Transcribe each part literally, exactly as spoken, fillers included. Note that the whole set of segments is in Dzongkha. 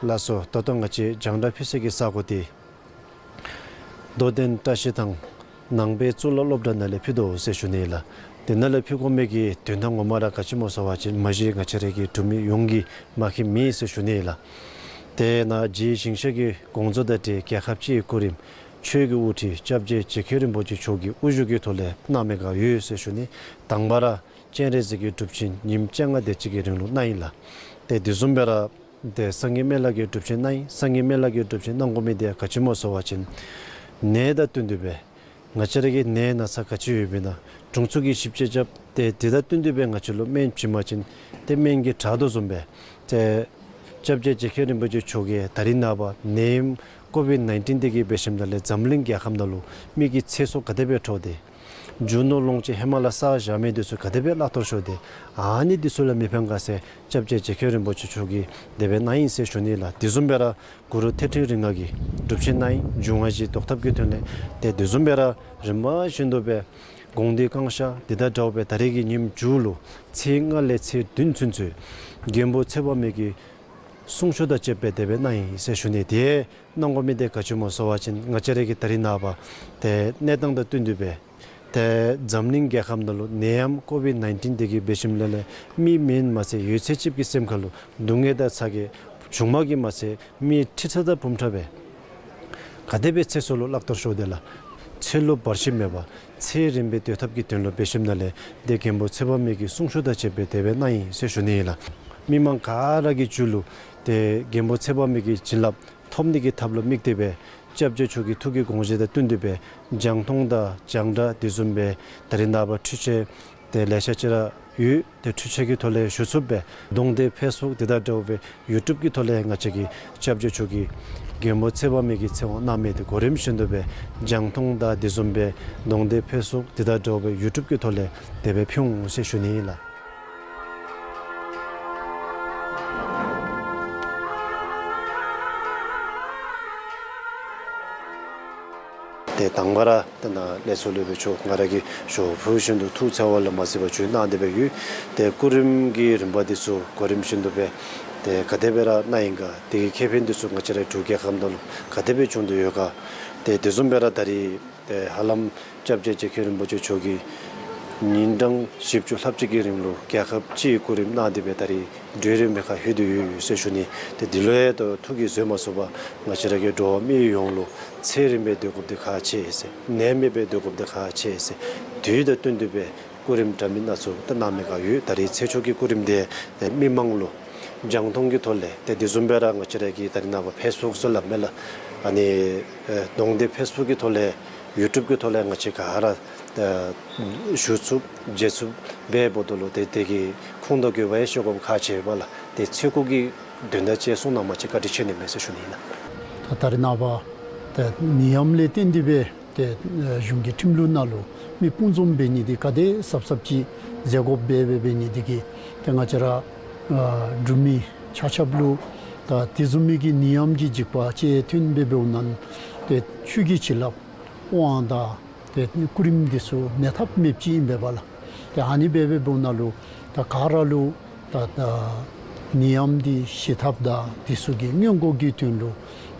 ལགས་སོ། ད་ལྟོ་ང་བཅས་རྒྱང་བསྒྲགས་ཕུལ་ས་གི་ས་གོ་འདི་རྡོ་གདན་བཀྲ་ཤིས་ཐང་ནང་པའི་གཙུག་ལག་སློབ་གྲྭ་ནང་ལས་ཕུལ་དོ་ཟེར་ཞུ་ནི་ལགས། དེ་ནང་ལས་ཕུལ་དགོ་མི་གི་དོན་དག་ངོ་མ་ར་ག་ཅི་སྨོ་ཟེར་བ་ཅིན་མ་གཞི་ང་བཅས་ར་གི་འབྲུག་མི་ཡོངས་ཀྱིས་མ་མཁྱེན་མེད་ཟེར་ཞུ་ནི་ལགས། དེ་ནང་རྗེ་ཞིང་གཤེགས་ཀྱི་དགོངས་རྫོགས་དང་འབྲེལ་རྒྱལ་ཁབ་སྤྱིའི་སྐུ་རིམ་ཆོས་ཀྱི་དབུ་ཁྲིད་སྐྱབས་རྗེ་རྗེ་མཁན་རིན་པོ་ཆེ་མཆོག་གི་དབུ་བཞུགས་ཀྱི་ཐོག་ལས་གནང་མི་ག་ཡོད་ཟེར་ཞུ་ནི། དང་པ་ར་སྤྱན་རས་གཟིགས་ཀྱི་སྒྲུབ་ཆེན་ཉིནམ་བཅོ་ལྔ་དེ་ཅིག་གི་རིང་ལུ་གནང་ཡི་ལགས། དེ་དེ་བཟུམ་སྦེ་ར་དེ་སངས་རྒྱས་སྨན་བླ་གི་སྒྲུབ་ཆེན་གནང་ཡི། སངས་རྒྱས་སྨན་བླ་གི་སྒྲུབ་ཆེན་གནང་དགོ་མི་དེ་ག་ཅི་སྨོ་ཟེར་བ་ཅིན་ནད་དང་བསྟུན་ཏེ་སྦེ་ང་བཅས་ར་གི་ནད་ན་ཚ་ག་ཅི་ཡོདཔ་ཨིན་ན་དྲུང་འཚོ་གིས་ཞིབ་དཔྱད་རྐྱབ་སྟེ་དེ་དང་བསྟུན་ཏེ་སྦེ་ང་བཅས་ལུ་སྨན་བྱིན་པ་ཅིན་ཏེ་སྨན་གྱི་དྲག་དོ་བཟུམ་སྦེ་ཏེ་སྐྱབས་རྗེ་རྗེ་མཁན་རིན་པོ་ཆེ་མཆོག་གིས་ད་རིས་ནངས་པ་ནད་ཡམས་ཀོ་བིཌ་ནའིན་ཊིན་འདི་གིས་འབད་ཞིནམ་ལས་འཛམ་གླིང་རྒྱལ་ཁབ་ནང་ལུ་མི་གི་ཚེ་སྲོག་ག་དེ་སྦེ་འཕྲོག་སྟེ་རྒྱུ་ནོར་ལོངས་སྤྱོད་ཧེ་མ་ལས་བསགས་བཞག་མི་འདི་ཚུ་ག་དེ་སྦེ་བརླག་སྟོར་ཤོར་ཏེ་ཨ་ནི་འདི་ཚུ་ལུ་མི་ཕན་ག་ཟེར་སྐྱབས་རྗེ་རྗེ་མཁན་རིན་པོ་ཆེ་མཆོག་གིས་དེ་སྦེ་གནང་ཡི་ཟེར་ཞུ་ནི་ལགས། དེ་བཟུམ་སྦེ་ར་གུ་རུ་ཐོད་ཕྲེང་རིགས་ལྔ་གི་སྒྲུབ་ཆེན་གནང་ཡི། འབྱུང་བ་བཞིའི་བཟློག་ཐབས་ཀྱི་དོན་ལས། ཏེ་དེ་བཟུམ་སྦེ་ར་རིམ་པ་བཞིན་དུ་སྦེ་དགོངས་འདུས་བསྐང་བཤགས་འདི་དང་འདྲཝ་སྦེ་ད་རིས་ཀྱི་ཉིནམ་མཇུག་ལུ་ཚེས་ལྔ་ལས་ཚེས་བདུན་ཚུན་ཚོད་མགོན་པོ་ཚེ་དཔག་མེད་ཀྱི་གསུང་ཆོག་དང་བཅས་པ་དེ་སྦེ་གནང་ཡི་ཟེར་ཞུ་ནི། དེ་གནང་དགོ་མི་དེ་ག་ཅི་སྨོ་ཟེར་བ་ཅིན་ང་བཅས་ར་གི་ད་རིས་ནངས་པ་ཏེ་གནས་སྟངས་དང་བསྟུན་ཏེ་སྦེ་ཏེ་འཛམ་གླིང་རྒྱལ་ཁབ་ནང་ལུ་ནད་ཡམས་ཀོ་བིཌ་ནའིན་ཊིན་འདི་གིས་འབད་ཞིནམ་ལས་མི་མེན་མ་ཚད་ཡོད་ཚད་ཅིག་གི་སེམས་ཁ་ལུ་སྡུག་བསྔལ་དང་ཚ་གྱང་བྱུངམ་གིས་མ་ཚད་མི་ཁྲི་ཕྲག་དང་འབུམ་ཕྲག་སྦེ་ག་དེ་སྦེ་ཚེ་སྲོག་ལུ་བརླག་སྟོར་ཤོར་དེས་ལགས། ཚེ་ལུ་བར་ཆད་མེད་པར་ཚེ་རིངམོ་སྦེ་སྡོད་ཐབས་ཀྱི་དོན་ལུ་འབད་ཞིནམ་ལས་ཏེ་མགོན་པོ་ཚེ་དཔག་མེད་ཀྱི་གསུང་ཆོག་དང་བཅས་པ་དེ་སྦེ་གནང་ཡི་ཟེར་ཞུ་ནི་ཨིན་ལགས། མི་མང་ག་ར་གི་རྒྱུད་ལུ་ཏེ་མགོན་པོ་ཚེ་དཔག་མེད་ཀྱི་བྱིན་རླབས་ཐོབ་ནི་གི་ཐབས་ལུ་དམིགས་ཏེ་སྦེ་སྐྱབས་རྗེ་མཆོག་གི་ཐུགས་ཀྱི་དགོངས་བཞེད་དང་བསྟུན་ཏེ་སྦེ་རྒྱང་མཐོང་དང་རྒྱང་བསྒྲགས་དེ་བཟུམ་སྦེ་ད་རིས་ནངས་པ་འཕྲུལ་ཆས་ཏེ་ལེ་ཤ་ཅིག་ར་ཡོད། ཏེ་འཕྲུལ་ཆས་ཀྱི་ཐོག་ལས་ཞུ་ཚུགསཔ་སྦེ་གདོང་བསྟན་ཕེསི་བུཀ་དེ་དང་འདྲཝ་སྦེ་ཡུ་ཊུབ་ཀྱི་ཐོག་ལས་ང་བཅས་ཀྱི་སྐྱབས་རྗེ་མཆོག་གིས་མགོན་པོ་ཚེ་དཔག་མེད་ཀྱི་ཚེ་དབང་གནང་མི་དེ་གོ་རིམ་བཞིན་དུ་སྦེ་རྒྱང་མཐོང་དང་དེ་བཟུམ་སྦེ་གདོང་བསྟན་ཕེསི་བུཀ་དེ་དང་འདྲཝ་སྦེ་ཡུ་ཊུབ་ཀྱི་ཐོག་ལས་དེ་སྦེ་ཕུལ་འོང་ཟེར་ཞུ་ནི་ཨིན་ལགས། ཏེ་དང་པ་ར་ཏེ་ནཱ་ལས་ཚོགས་སློབ་དཔོན་མཆོག་ང་ར་གིས་ཞུ་ཕུལ་བཞིན་དུ་ཐུགས་འཚེར་བ་ལས་མ་གཟིགས་པར་བྱོན་གནང་སྟེ་སྦེ་ཡོད། ཏེ་སྐུ་རིམ་གྱི་རིམ་པ་འདི་ཚུ་གོ་རིམ་བཞིན་དུ་སྦེ་ཏེ་ག་དེ་སྦེ་ར་གནང་ཡི་ག་དེ་གི་ཁེ་ཕན་འདི་ཚུ་ང་བཅས་རའི་འབྲུག་རྒྱལ་ཁབ་ནང་ལུ་ག་དེ་སྦེ་བྱུང་དོ་ཡོད་ག། ཏེ་དེ་བཟུམ་སྦེ་ར་ད་རིས་ཏེ་ཧ་ལམ་སྐྱབས་རྗེ་རྗེ་མཁན་རིན་པོ་ཆེ་མཆོག་གིས་ཉིན་གྲངས་བཞི་བཅུ་ལྷགཔ་ཅིག་གི་རིང་ལུ་རྒྱལ་ཁབ་སྤྱིའི་སྐུ་རིམ་གནང་སྟེ་སྦེ་ད་རིས་གྲོལ་རིམ་པའི་ཁར་ལྷོད་དེ་ཡོད་ཟེར་ཞུ་ནི། ཏེ་འདི་ལུ་ཡང་ད་ཐུགས་ཀྱིས་བཟོད་མ་ཚུགས་པར་ང་བཅས་ར་གི་འགྲོ་བ་མི་ཡོངས་ལུ་ཚེ་རིངམོ་སྦེ་སྡོད་དགོཔ་འདི་ཁག་ཆེ་ཟེར། ནད་མེདཔ་སྦེ་སྡོད་དགོཔ་འདི་ཁག་ཆེ་ཟེར། དུས་དང་བསྟུན་ཏེ་སྦེ་སྐུ་རིམ་འདྲ་མིན་སྣ་ཚོགས་ཏེ་གནང་མི་ག་ཡོད། ད་རིས་ཚེ་མཆོག་གི་སྐུ་རིམ་དེ་ཏེ་མི་མང་ལུ་རྒྱང་མཐོང་གི་ཐོག་ལས་ཏེ་དེ་བཟུམ་སྦེ་ར་ང་བཅས་ར་གི་ད་རིས་ནངས་པ་ཕེསི་བུཀ་ཟེར་སླབ་མས་ལགས། ཨ་ནི་ཨེ་གདོང་བསྟན་ཕེསི་བུཀ་གི་ཐོག་ལས་ཡུ་ཊུབ་ཀྱི་ཐོག་ལས་ང་བཅས་ག་ར་ཨེ་ཞུ་ཚུགས་མཇལ་ཚུགས་འབད་འབདཝ་ད་ལུ་ཏེ་དེ་གི་ཁུངས་དང་དགོས་པ་ཡང་ཤེས་དགོཔ་ཁག་ཆེ་བས་ལགས། ཏེ་ཚེ་སྒོ་གི་དོན་དག་ཅིག་གསུང་གནང་བ་ཅིན་བཀའ་དྲིན་ཆེ་ནི་མས་ཟེར་ཞུ་ནི་ཨིན་ལགས། ད་ད་རིས་ནངས་པ་ཏེ་ནད་ཡམས་ལས་བརྟེན་ཏེ་སྦེ་ཏེ་ཨེ་གཞུང་གི་ཁྲིམས་ལུགས་ནང་ལུ་མི་སྤུངས་འཛོམས་འབད་ནི་འདི་ག་དེ་ཟབ་ཟབ་ཅིག་མཛད་དགོཔ་སྦེ་འབད་འབད་ནི་འདི་གིས་ཏེ་ང་བཅས་ར་ཨེ་འབྲུག་མི་ཆ་ཁྱབ་ལུ་ད་དེ་བཟུམ་མའི་གི་ནད་ཡམས་ཀྱི་འཇིགས་པ་ཅིག་ཐོན་སྦེ་འབདཝ་ད་ཏེ་ཆོས་ཀྱི་བྱིན་རླབས་དབང་དང་ཏེ་སྐུ་རིམ་འདི་ཚུ་མེད་ཐབས་མེདཔ་ཅིག་ཨིན་པས་ལགས། ཏེ་ཨ་ནི་སྦེ་འབད་འབདཝ་ད་ལུ་ད་ག་ར་ལུ་ད་ད་ནད་ཡམས་འདི་ཞི་ཐབས་དང་འདི་ཚུ་གི་སྔོན་འགོག་གི་དོན་ལུ་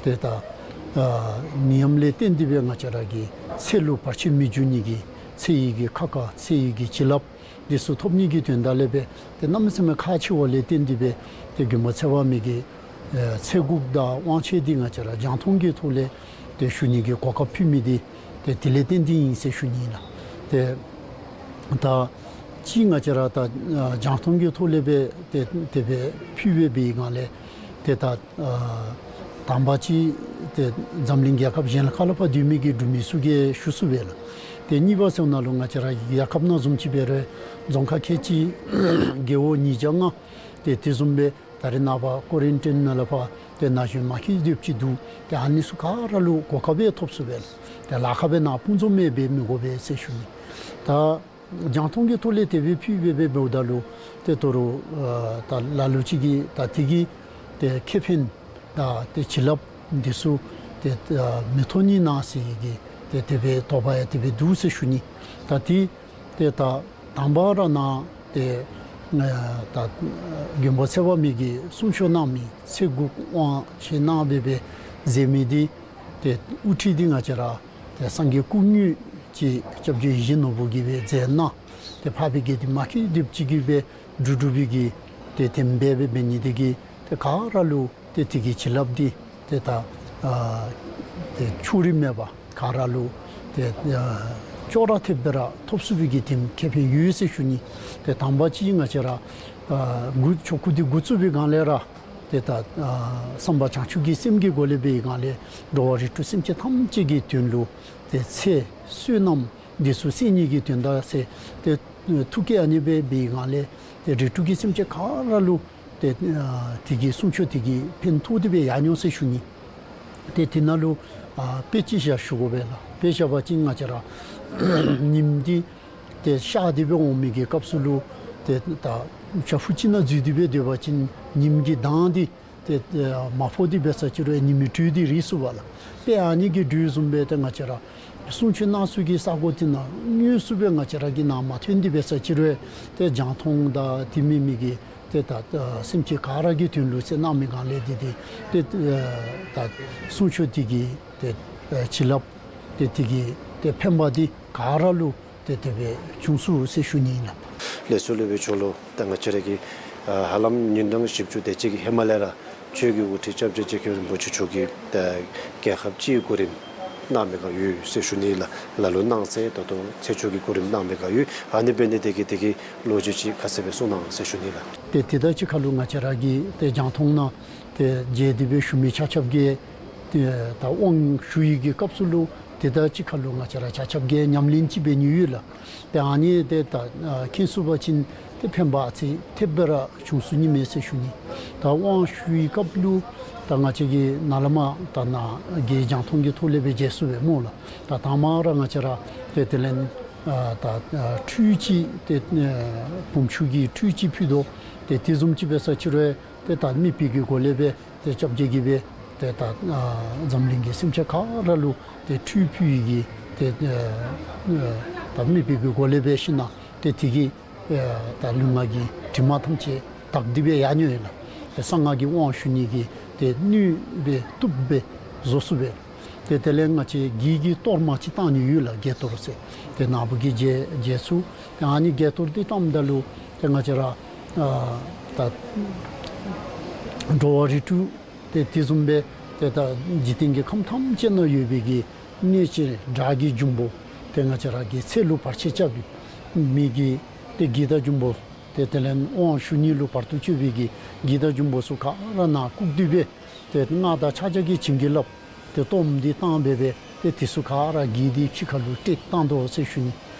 ཏེ་ད་ཨ་ནད་ཡམས་ལས་བརྟེན་ཏེ་སྦེ་ང་བཅས་ར་གི་ཚེ་ལུ་བར་ཆད་མི་འབྱུང་ནི་གི་ཚེ་ཡི་གི་ཁ་ཁ་ཚེ་ཡི་གི་བྱིན་རླབས་འདི་ཚུ་ཐོབ་ནི་གི་དོན་དག་ལས་སྦེ་ཏེ་གནམ་མེད་ས་མེད་ཁག་ཆེ་བ་ལས་བརྟེན་ཏེ་སྦེ་ཏེ་མགོན་པོ་ཚེ་དཔག་མེད་ཀྱི་ཨེ་ཚེ་འགུགས་དང་དབང་ཆེན་འདི་ང་བཅས་ར་རྒྱང་མཐོང་གི་ཐོག་ལས་ཏེ་ཞུ་ནི་གི་གོ་སྐབས་ཕུལ་མི་འདི་ཏེ་དེ་ལས་བརྟེན་ཏེ་ཨིན་ཟེར་ཞུ་ནི་ཨིན་ལགས། ཏེ་ད་ཅི་ང་བཅས་ར་ད་ཨ་རྒྱང་མཐོང་གི་ཐོག་ལས་སྦེ་ཏེ་དེ་སྦེ་ཕུལ་སྦེ་འབད་བའི་སྒང་ལས་ཏེ་ད་ཨ་དང་པ་ཅིག་ཏེ་འཛམ་གླིང་རྒྱལ་ཁབ་གཞན་ཁ་ལས་ཕར་སྡོད་མི་གི་འབྲུག་མི་ཚུ་གིས་ཞུ་ཚུགས་པས་ལགས། ཏེ་གཉིས་པ་ཟེརཝ་ད་ལུ་ང་བཅས་ར་རྒྱལ་ཁབ་ནང་བཟུམ་ཅིག་འབད་རུང་རྫོང་ཁག་ཁལ་གཅིག་རྒེད་འོག་ཉིས་བརྒྱ་ལྔ་ཏེ་དེ་བཟུམ་སྦེ་ད་རིས་ནངས་པ་ཀོ་རན་ཊིན་ནང་ལས་ཕར་ཏེ་ན་གཞོན་མ་ཁྱིད་སྡོདཔ་ཅིག་འདུག། ཏེ་ཨ་ནི་ཚུ་ག་ར་ལུ་གོ་སྐབས་ཡང་ཐོབ་ཚུགས་པས་ལགས། ཏེ་ལཱ་ཁག་སྦེ་ནཱ་སྤུངས་འཛོམས་མི་འབད་མི་དགོ་པས་ཟེར་ཞུ་ནི། ད་རྒྱང་མཐོང་གི་ཐོག་ལས་དེ་སྦེ་ཕུལ་སྦེ་འབད་འབདཝ་ད་ལུ་ཏེ་ད་རུང་ཨ་ད་ལ་ལུ་ཅིག་གིས་ད་དེ་གི་ཏེ་ཁེ་ཕན་དང་ཏེ་བྱིན་རླབས་འདི་ཚུ་ཏེ་ཨ་མི་ཐོབ་ནི་ན་ཟེར་གྱི་ཏེ་དེ་སྦེ་དོགས་པ་ཡང་དེ་སྦེ་འདུག་ཟེར་ཞུ་ནི། ད་ཏེ་ཏེ་ད་དང་པ་ར་ནཱ་ཏེ་ ད་མགོན་པོ་ཚེ་དཔག་མེད་ཀྱིས་གསུང་ཆོག་གནང་མི་ཚེ་འགུགས་དབང་ཆེ་གནང་སྦེ་སྦེ་མཛད་མི་འདི་ཏེ་དབུ་ཁྲིད་འདི་ང་བཅས་ར་ཏེ་སངས་རྒྱས་སྐུ་དངོས་ཀྱི་སྐྱབས་རྗེ་ཡིད་བཞིན་ནོར་བུ་གིས་སྦེ་མཛད་གནང་། ཏེ་འཕགས་པའི་དགེ་འདུན་མ་སྐྱེས་དེ་ཅིག་གིས་སྦེ་སྒྲུབ་སྒྲུབ་པའི་གི་ཏེ་དེ་སྦེ་སྦེ་འབད་ནི་དེ་གིས་ཏེ་ག་ར་ལུ་ཏེ་དེ་གི་བྱིན་རླབས་འདི་ཏེ་ད་ཨ་ཏེ་ཕྱོགས་རིས་མེད་པར་ག་ར་ལུ་ཏེ་ཨ་ཅོག་ར་འཐདཔ་སྦེ་ར་ཐོབ་ཚུགས་པའི་གི་དེམ་ཁེ་ཕན་ཡོད་ཟེར་ཞུ་ནི། ཏེ་དང་པ་ཅིག་ང་བཅས་ར་ཨ་འགོ་ཆོ་ག་འདི་འགོ་བཙུགས་པའི་སྒང་ལས་ར་ཏེ་ད་ཨ་བསམ་པ་བྱང་ཆུབ་ཀྱི་སེམས་ཀྱི་སྒོ་ལས་འབད་བའི་སྒང་ལས་འགྲོ་བ་རིགས་དྲུག་སེམས་ཅན་ཐམས་ཅད་ཀྱི་དོན་ལུ་ཏེ་ཚེ་བསོད་ནམས་འདི་ཚུ་བསག་ནི་གི་དོན་དག་ཟེར་ཏེ་ཐུགས་བསྐྱེད་ཨ་ནི་སྦེ་འབད་བའི་སྒང་ལས་ཏེ་རིགས་དྲུག་གི་སེམས་ཅན་ག་ར་ལུ་ཏེ་ཨ་དེ་གི་གསུང་ཆོག་དེ་གིས་ཕན་ཐོགས་ཏེ་སྦེ་ཡར་འགྱོ་ཟེར་ཞུ་ནི། ཏེ་དེ་ནང་ལུ་ཨ་དཔེ་ཅིག་བཞག་ཞུ་དགོ་པས་ལགས། དཔེ་བཞག་པ་ཅིན་ང་བཅས་ར་ཉིམ་འདི་ཏེ་ཤར་ཏེ་སྦེ་འོང་མི་གི་སྐབས་སུ་ལུ་ཏེ་ད་བྱག་ཕུག་ཅིག་ནང་འཛུལ་ཏེ་སྦེ་སྡོད་པ་ཅིན་ཉིམ་གྱི་མདངས་འདི་ཏེ་ཨ་མ་ཕོག་སྟེ་འབད་ས་ཅིག་རུང་ཉི་མའི་དྲོད་འདི་རིག་ཚུགས་པས་ལགས། དཔེ་ཨ་ནི་གི་དོ་བཟུམ་སྦེ་ཏེ་ང་བཅས་ར་གསུང་ཆོག་གནང་ས་གི་ས་གོ་དེ་ནང་དངོས་སུ་སྦེ་ང་བཅས་ར་གི་ནང་མ་ཐོན་ཏེ་འབད་ས་ཅིག་རུང་ཏེ་རྒྱང་མཐོང་དང་དེ་མེན་མི་གི་ཏེ་ད་ཨ་སེམས་ཅན་ག་ར་གི་དོན་ལུ་ཟེར་གནང་མི་སྒང་ལས་འདི་འདི་ཏེ་ཨ་ད་གསུང་ཆོག་དེ་གི་ཏེ་ཨ་བྱིན་རླབས་ཏེ་དེ་གི་ཏེ་ཕན་པ་འདི་ག་ར་ལུ་ཏེ་དེ་སྦེ་འབྱུང་ཚུགས་ཟེར་ཞུ་ནི་ཨིན་ལགས། ལགས་སོ། སློབ་དཔོན་མཆོག་ལུ་ད་ང་བཅས་ར་གི་ཨ་ཧ་ལམ་ཉིན་གྲངས་བཞི་བཅུ་དེ་ཅིག་གི་ཧེ་མ་ལས་ར་ཆོས་ཀྱི་དབུ་ཁྲིད་སྐྱབས་རྗེ་རྗེ་མཁན་རིན་པོ་ཆེ་མཆོག་གིས་ད་རྒྱལ་ཁབ་སྤྱིའི་གོ་རིམ་གནང་མི་སྒང་ཡོད་ཟེར་ཞུ་ནི་ལགས། ལ་ལུ་གནངས་ཚེ་ད་ལྟོ་ཚེས་བཅུ་གི་གོ་རིམ་གནང་མི་སྒང་ཡོད། ཨ་ནི་འབད་ནི་དེ་གིས་དེ་གི་ལོ་རྒྱུས་ཅིག་ཁ་གསལ་སྦེ་གསུང་གནང་ཟེར་ཞུ་ནི་ལགས། ཏེ་དེ་དང་གཅིག་ཁར་ལུ་ང་བཅས་ར་གི་ཏེ་རྒྱང་མཐོང་ནང་ཏེ་མཇལ་ཏེ་སྦེ་བཞུགས་མི་ཆ་ཁྱབ་ཀྱིས་ཏེ་ད་དབང་ཞུ་ཡི་གི་སྐབས་སུ་ལུ་ཏེ་ད་གཅིག་ཁར་ལུ་ང་བཅས་ར་ཆ་ཁྱབ་ཀྱིས་ཉམས་ལེན་ཅིག་འབད་ནི་ཡོད་ལགས། ཏེ་ཨ་ནི་ཏེ་ད་ཨ་མཁྱེན་ཚུགས་པ་ཅིན་ཏེ་ཕན་པ་ཨ་ཙི་ཐེབས་སྦེ་ར་བྱུང་ཚུགས་ནི་མས་ཟེར་ཞུ་ནི། ད་དབང་ཞུ་ཡི་སྐབས་ལུ་ད་ང་བཅས་ཀྱིས་ནཱ་ལས་མར་ད་ནཱ་གི་རྒྱང་མཐོང་གི་ཐོག་ལས་སྦེ་མཇལ་ཚུགས་པས་སྨོ་ལགས། ད་དང་པ་ར་ང་བཅས་ར་ཏེ་དེ་ལས་ཨ་ད་ཨ་ཁྲུས་ཅིག་ཏེ་ཨ་བུམ་ཆུ་གི་ཁྲུས་ཅིག་ཕུལ་དོ། ཏེ་དེ་བཟུམ་ཅིག་འབད་ས་ཅིག་རུང་ཏེ་ད་དམིགས་པའི་གི་སྒོ་ལས་སྦེ་ཏེ་སྐྱབས་རྗེ་གིས་སྦེ་ཏེ་ད་ཨ་འཛམ་གླིང་གི་སེམས་ཅན་ག་ར་ལུ་ཏེ་ཁྲུས་ཕུལ་ཡི་གི་ཏེ་ཨ་ཨ་ད་དམིགས་པའི་གི་སྒོ་ལས་འབད་ཞིན་ན་ཏེ་དེ་གིས་ཨ་ད་ལུས་ངག་གི་དྲི་མ་ཐམས་ཅད་དག་སྟེ་སྦེ་ཡར་འགྱོ་ཡི་ལགས། ཏེ་གསང་སྔགས་ཀྱི་དབང་ཞུ་ནི་གི་ཏེ་སྣོད་སྦེ་བཏུབ་སྦེ་བཟོ་ཚུགས་པས། ཏེ་དེ་ལས་ང་བཅས་བགེགས་ཀྱི་གཏོར་མ་ཅིག་བཏང་ནི་ཡོད་ལགས། བགེགས་གཏོར་ཟེར་ཏེ་ནཱ་བུ་གིས་མཇལ་མཇལ་ཚུགས། ཏེ་ཨ་ནི་བགེགས་གཏོར་འདི་བཏངམ་ད་ལུ་ཏེ་ང་བཅས་ར་ཨ་ད་འགྲོ་བ་རིགས་དྲུག་ཏེ་དེ་བཟུམ་སྦེ་ཏེ་ད་འཇིག་རྟེན་གྱི་ཁམས་ཐམས་ཅད་ནང་ཡོད་པའི་གི་གནོད་བྱེད་དགྲ་གི་འབྱུང་པོ་ཏེ་ང་བཅས་ར་གི་ཚེ་ལུ་བར་ཆད་རྐྱབ་མི་གི་ཏེ་བགེགས་དང་འབྱུང་པོ་ཏེ་དེ་ལས་དབང་ཞུ་ནི་ལུ་བར་དུ་གཅོད་པའི་གི་བགེགས་དང་འབྱུང་པོ་ཚུ་ག་ར་ནཱ་བཀུག་སྟེ་སྦེ་ཏེ་སྔགས་དང་ཕྱག་རྒྱ་གི་བྱིན་གྱིས་བརླབས། ཏེ་གཏོརམ་འདི་བཏང་སྦེ་སྦེ་ཏེ་དེ་ཚུ་ག་ར་བགེགས་འདི་ཕྱི་ཁ་ལུ་བསྐྲད་བཏང་དོ་ཟེར་ཞུ་ནི།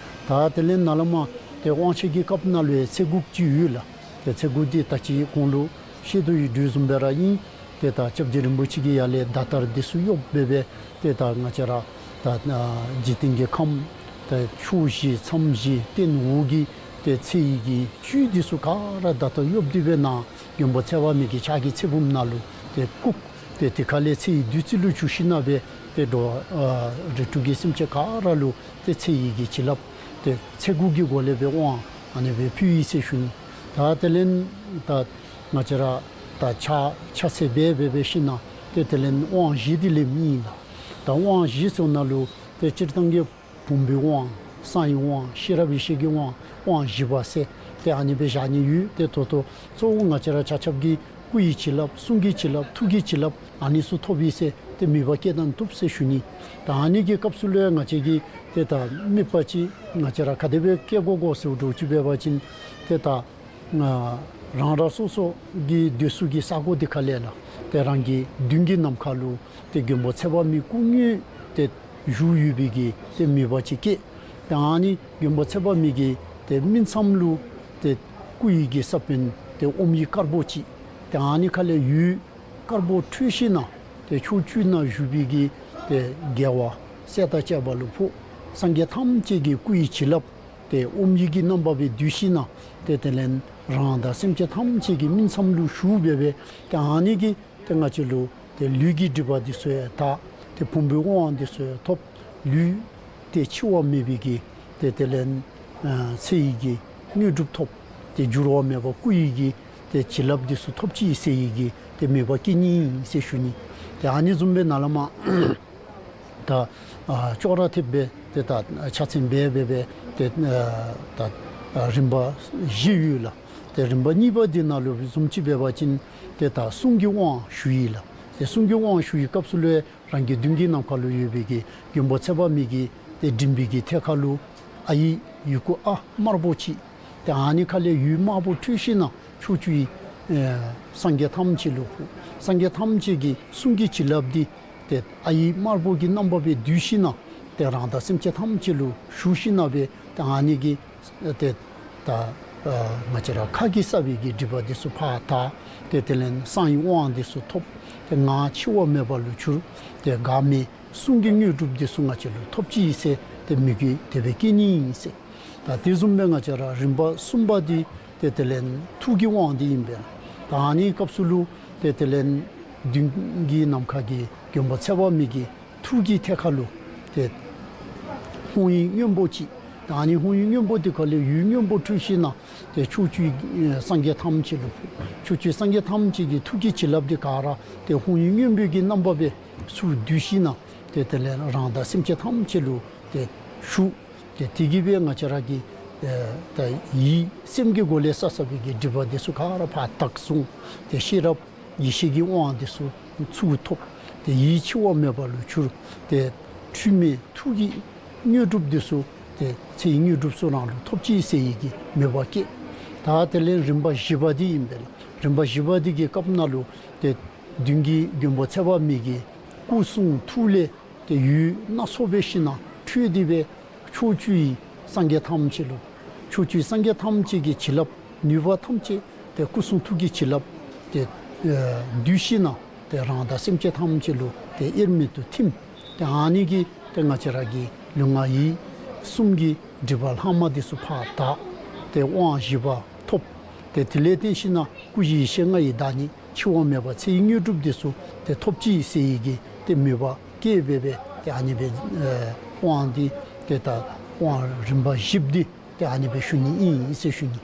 ད་དེ་ལས་ནཱ་ལས་མར་ཏེ་དབང་ཆེན་གྱི་སྐབས་ནང་ལུ་ཡང་ཚེ་འགུགས་ཅིག་ཡོད་ལགས། ཏེ་ཚེ་འགུགས་འདི་ད་ཅི་གོང་ལུ་བཤད་དོ་ཡོདཔ་བཟུམ་སྦེ་ར་ཨིན། ཏེ་ད་སྐྱབས་རྗེ་རིན་པོ་ཆེ་གིས་ཡར་ལས་ཟླ་ལྟར་འདི་ཚུ་གཡོག་སྦེ་སྦེ་ཏེ་ད་ང་བཅས་ར་ད་འཇིག་རྟེན་གྱི་ཁམས་ཏེ་ཕྱོགས་བཞི་མཚམས་བཞི་སྟེང་འོག་གི་ཏེ་ཚེ་ཡི་གི་བཅུད་འདི་ཚུ་ག་ར་ད་ལྟོ་གཡོག་སྟེ་སྦེ་ནཱ་མགོན་པོ་ཚེ་དཔག་མེད་ཀྱི་ཕྱག་གི་ཚེ་བུམ་ནང་ལུ་ཏེ་བཀུག། ཏེ་དེ་ཁ་ལས་ཚེ་ཡི་བདུད་རྩི་ལུ་གྱུར་ཞིན་ན་སྦེ་ཏེ་འགྲོ་བ་རིགས་དྲུག་གི་སེམས་ཅན་ག་ར་ལུ་ཏེ་ཚེ་ཡི་གི་བྱིན་རླབས་ཏེ་ཚེ་འགུགས་ཀྱི་སྒོ་ལས་སྦེ་དབང་ཨ་ནི་སྦེ་ཕུལ་ཡི་ཟེར་ཞུ་ནི། ད་དེ་ལས་ད་ང་བཅས་ར་ད་ཕྱག་ཕྱག་འཚལ་སྦེ་སྦེ་འབད་ཞིན་ན་ཏེ་དེ་ལས་དབང་བཞི་འདི་ལེནམ་ཨིན་ལགས། ད་དབང་བཞི་ཟེརཝ་ནང་ལུ་ཏེ་སྤྱིར་བཏང་གི་བུམ་པའི་དབང་གསང་བའི་དབང་ཤེས་རབ་ཡེ་ཤེས་ཀྱི་དབང་དབང་བཞི་པ་ཟེར་ཏེ་ཨ་ནི་སྦེ་བཞག་ནི་ཡོད། ཏེ་ད་ལྟོ་གཙོ་བོ་ང་བཅས་ར་ཆ་ཁྱབ་ཀྱིས་སྐུ་ཡི་བྱིན་རླབས་གསུང་གི་བྱིན་རླབས་ཐུགས་ཀྱི་བྱིན་རླབས་ཨ་ནི་ཚུ་ཐོབ་ཡི་ཟེར་ཏེ་མོས་པ་བསྐྱེད་གཏང་བཏུབ་ཟེར་ཞུ་ནི། ད་ཨ་ནི་གི་སྐབས་སུ་ལུ་ཡང་ང་བཅས་ཀྱིས་ཏེ་ད་དམིགས་པ་ཅིག་ང་བཅས་ར་ག་དེ་སྦེ་བསྐྱེད་དགོ་གོ་ཟེར་འདྲཝ་ཅིག་འབད་བ་ཅིན་ཏེ་ད་ཨ་རང་རང་སོ་སོ་གི་སྡོད་ས་གི་ས་གོ་འདི་ཁ་ལས་ལགས། ཏེ་རང་གི་མདུན་གྱི་ནམ་མཁའ་ལུ་ཏེ་མགོན་པོ་ཚེ་དཔག་མེད་སྐུ་དངོས་ཏེ་བཞུགས་ཡོད་པའི་གི་ཏེ་མོས་པ་ཅིག་བསྐྱེད། ཏེ་ཨ་ནི་མགོན་པོ་ཚེ་དཔག་མེད་ཀྱི་ཏེ་སྨིན་མཚམས་ལུ་ཏེ་སྐུ་ཡི་གི་ས་བོན་ཏེ་ཨོམ་ཡིག་དཀར་པོ་ཅིག། ཏེ་ཨ་ནི་ཁ་ལས་འོད་དཀར་པོ་འཕྲོས་ཞིན་ན་ཏེ་ཕྱོགས་བཅུ་ན་བཞུགས་པའི་གི་ཏེ་རྒྱལ་བ་སྲས་དང་བཅས་པ་ལུ་ཕོག། སངས་རྒྱས་ཐམས་ཅད་ཀྱི་སྐུ་ཡི་བྱིན་རླབས་ཏེ་ཨོམ་ཡིག་གི་རྣམ་པ་སྦེ་བསྡུས་ཞིན་ན་ཏེ་དེ་ལས་རང་དང་སེམས་ཅན་ཐམས་ཅད་ཀྱི་སྨིན་མཚམས་ལུ་ཞུགས་སྦེ་སྦེ་ཏེ་ཨ་ནི་གིས་ཏེ་ང་བཅས་ལུ་ཏེ་ལུས་ཀྱི་སྒྲིབ་པ་འདི་ཚུ་ཡང་དག། ཏེ་བུམ་པའི་དབང་འདི་ཚུ་ཡང་ཐོབ། ལུས་ཏེ་འཆི་བ་མེད་པའི་གི་ཏེ་དེ་ལས་ཨ་ཚེ་ཡི་གི་དངོས་གྲུབ་ཐོབ། ཏེ་འགྱུར་བ་མེད་པར་བཀུག་ཡི་གི་ཏེ་བྱིན་རླབས་འདི་ཚུ་ཐོབ་ཅི་ཟེར་ཡི་གི་ཏེ་མོས་པ་བསྐྱེད་ནི་ཨིན་ཟེར་ཞུ་ནི། ཏེ་ཨ་ནི་བཟུམ་སྦེ་ནཱ་ལས་མར་ད་ཨ་ཅོག་ར་འཐདཔ་སྦེ་ཏེ་ད་ཕྱག་མཚན་འབད་འབད་སྦེ་ཏེ་ཨ་ད་ཨ་རིམ་པ་བཞི་ཡོད་ལགས། ཏེ་རིམ་པ་གཉིས་པ་འདི་ནང་ལུ་བཟུམ་ཅིག་འབད་བ་ཅིན་ཏེ་ད་གསུང་གི་དབང་ཞུ་ཡི་ལགས། ཏེ་གསུང་གི་དབང་ཞུ་བའི་སྐབས་སུ་ལུ་རང་གི་མདུན་གྱི་ནམ་མཁའ་ལུ་ཡོད་པའི་གི་མགོན་པོ་ཚེ་དཔག་མེད་ཀྱི་ཏེ་མགྲིན་པའི་གི་ཐད་ཁར་ལུ་ཨའི་ཡི་གུ་ཨ་དམར་པོ་ཅིག། ཏེ་ཨ་ནི་ཁ་ལས་འོད་དམར་པོ་འཕྲོས་ཞིནམ་ཕྱོགས་བཅུའི་ཨེ་སངས་རྒྱས་ཐམས་ཅད་ལུ་ཕོག། སངས་རྒྱས་ཐམས་ཅད་ཀྱི་གསུང་གི་བྱིན་རླབས་འདི་ཏེ་ཨའི་དམར་པོ་གི་རྣམ་པ་སྦེ་བསྡུས་ཞིནམ་ཏེ་རང་དང་སེམས་ཅན་ཐམས་ཅད་ལུ་ཞུགས་ཞིནམ་སྦེ་ཏེ་ཨ་ནི་གི་ཏེ་ད་ཨ་ང་བཅས་ར་ཁ་གིས་བསགས་པའི་གི་སྒྲིབ་པ་འདི་ཚུ་ཕར་དག། ཏེ་དེ་ལས་གསང་བའི་དབང་འདི་ཚུ་ཐོབ། ཏེ་ངག་འཆི་བ་མེད་པ་ལུ་གྱུར། ཏེ་འགག་མེད་གསུང་གི་དངོས་གྲུབ་འདི་ཚུ་ང་བཅས་ལུ་ཐོབ་ཅི་ཟེར་ཏེ་མོས་གུས་དེ་སྦེ་བསྐྱེད་ནི་ཨིན་ཟེར། ད་དེ་བཟུམ་སྦེ་ང་བཅས་ར་རིམ་པ་གསུམ་པ་འདི་ཏེ་དེ་ལས་ཐུགས་ཀྱི་དབང་འདི་ཨིན་པས་ལགས། ད་ཨ་ནི་སྐབས་སུ་ལུ་ཏེ་དེ་ལས་མདུན་གྱི་ནམ་མཁའ་གི་མགོན་པོ་ཚེ་དཔག་མེད་ཀྱི་ཐུགས་ཀྱི་ཐད་ཁར་ལུ་ཏེ་ཧཱུྃ་ཡིག་སྔོན་པོ་ཅིག། ད་ཨ་ནི་ཧཱུྃ་ཡིག་སྔོན་པོ་འདི་ཁ་ལས་འོད་སྔོན་པོ་འཕྲོས་ཞིནམ་ཏེ་ཕྱོགས་བཅུའི་ཨེ་སངས་རྒྱས་ཐམས་ཅད་ལུ་ཕོག། ཕྱོགས་བཅུའི་སངས་རྒྱས་ཐམས་ཅད་ཀྱི་ཐུགས་ཀྱི་བྱིན་རླབས་འདི་ག་ར་ཏེ་ཧཱུྃ་ཡིག་སྔོན་པོའི་གི་རྣམ་པ་སྦེ་ཚུར་བསྡུས་ཞིནམ་ཏེ་དེ་ལས་རང་དང་སེམས་ཅན་ཐམས་ཅད་ལུ་ཏེ་ཞུགས། ཏེ་དེ་གིས་སྦེ་ང་བཅས་ར་གི་ཨེ་ད་ཡིད་སེམས་ཀྱི་སྒོ་ལས་བསགས་བསགས་པའི་གི་སྒྲིབ་པ་འདི་ཚུ་ག་ར་ཕར་དག་སོང་། ཏེ་ཤེས་རབ་ཡེ་ཤེས་ཀྱི་དབང་འདི་ཚུ་ཚུར་ཐོབ། ཏེ་ཡིད་འཆི་བ་མེད་པ་ལུ་གྱུར། ཏེ་འཁྲུལ་མེད་ཐུགས་ཀྱི་དངོས་གྲུབ་འདི་ཚུ་ཏེ་ཚེ་ཡི་དངོས་གྲུབ་ཚུ་རང་ལུ་ཐོབ་ཅི་ཟེར་བའི་གི་མོས་པ་བསྐྱེད། ད་དེ་ལས་རིམ་པ་བཞི་པ་འདི་ཨིན་པས་ལགས། རིམ་པ་བཞི་པ་འདི་གི་སྐབས་ནང་ལུ་ཏེ་མདུན་གྱི་མགོན་པོ་ཚེ་དཔག་མེད་ཀྱི་སྐུ་གསུང་ཐུགས་ལས་ཏེ་འོད་སྣ་ཚོགས་འཕྲོས་ཞིནམ་འཕྲོས་ཏེ་སྦེ་ཕྱོགས་བཅུའི་སངས་རྒྱས་ཐམས་ཅད་ལུ་ཕྱོགས་བཅུའི་སངས་རྒྱས་ཐམས་ཅད་ཀྱི་བྱིན་རླབས་ནུས་པ་ཐམས་ཅད་ཏེ་སྐུ་གསུང་ཐུགས་ཀྱི་བྱིན་རླབས་ཏེ་ཨེ་བསྡུས་ཞིནམ་ཏེ་རང་དང་སེམས་ཅན་ཐམས་ཅད་ལུ་ཏེ་དབྱེར་མེད་དུ་ཐིམ། ཏེ་ཨ་ནི་གིས་ཏེ་ང་བཅས་ར་གི་ལུས་ངག་ཡིད་གསུམ་གྱི་སྒྲིབ་པ་ལྷག་མ་འདི་ཚུ་ཕར་དག། ཏེ་དབང་བཞི་པ་ཐོབ། ཏེ་དེ་ལས་བརྟེན་ཞིནམ་སྐུ་བཞི་ཡེ་ཤེས་ལྔ་ཡི་བདག་ཉིད་འཆི་བ་མེད་པ་ཚེ་ཡི་དངོས་གྲུབ་འདི་ཚུ་ཏེ་ཐོབ་ཅི་ཟེར་བའི་གི་ཏེ་མོས་པ་བསྐྱེད་འབད་འབད་ཏེ་ཨ་ནི་སྦེ་ཨེ་དབང་འདི་ཏེ་ད་དབང་རིམ་པ་བཞི་པ་འདི་ཏེ་ཨ་ནི་སྦེ་ཞུ་ནི་ཨིན་ཟེར་ཞུ་ནི།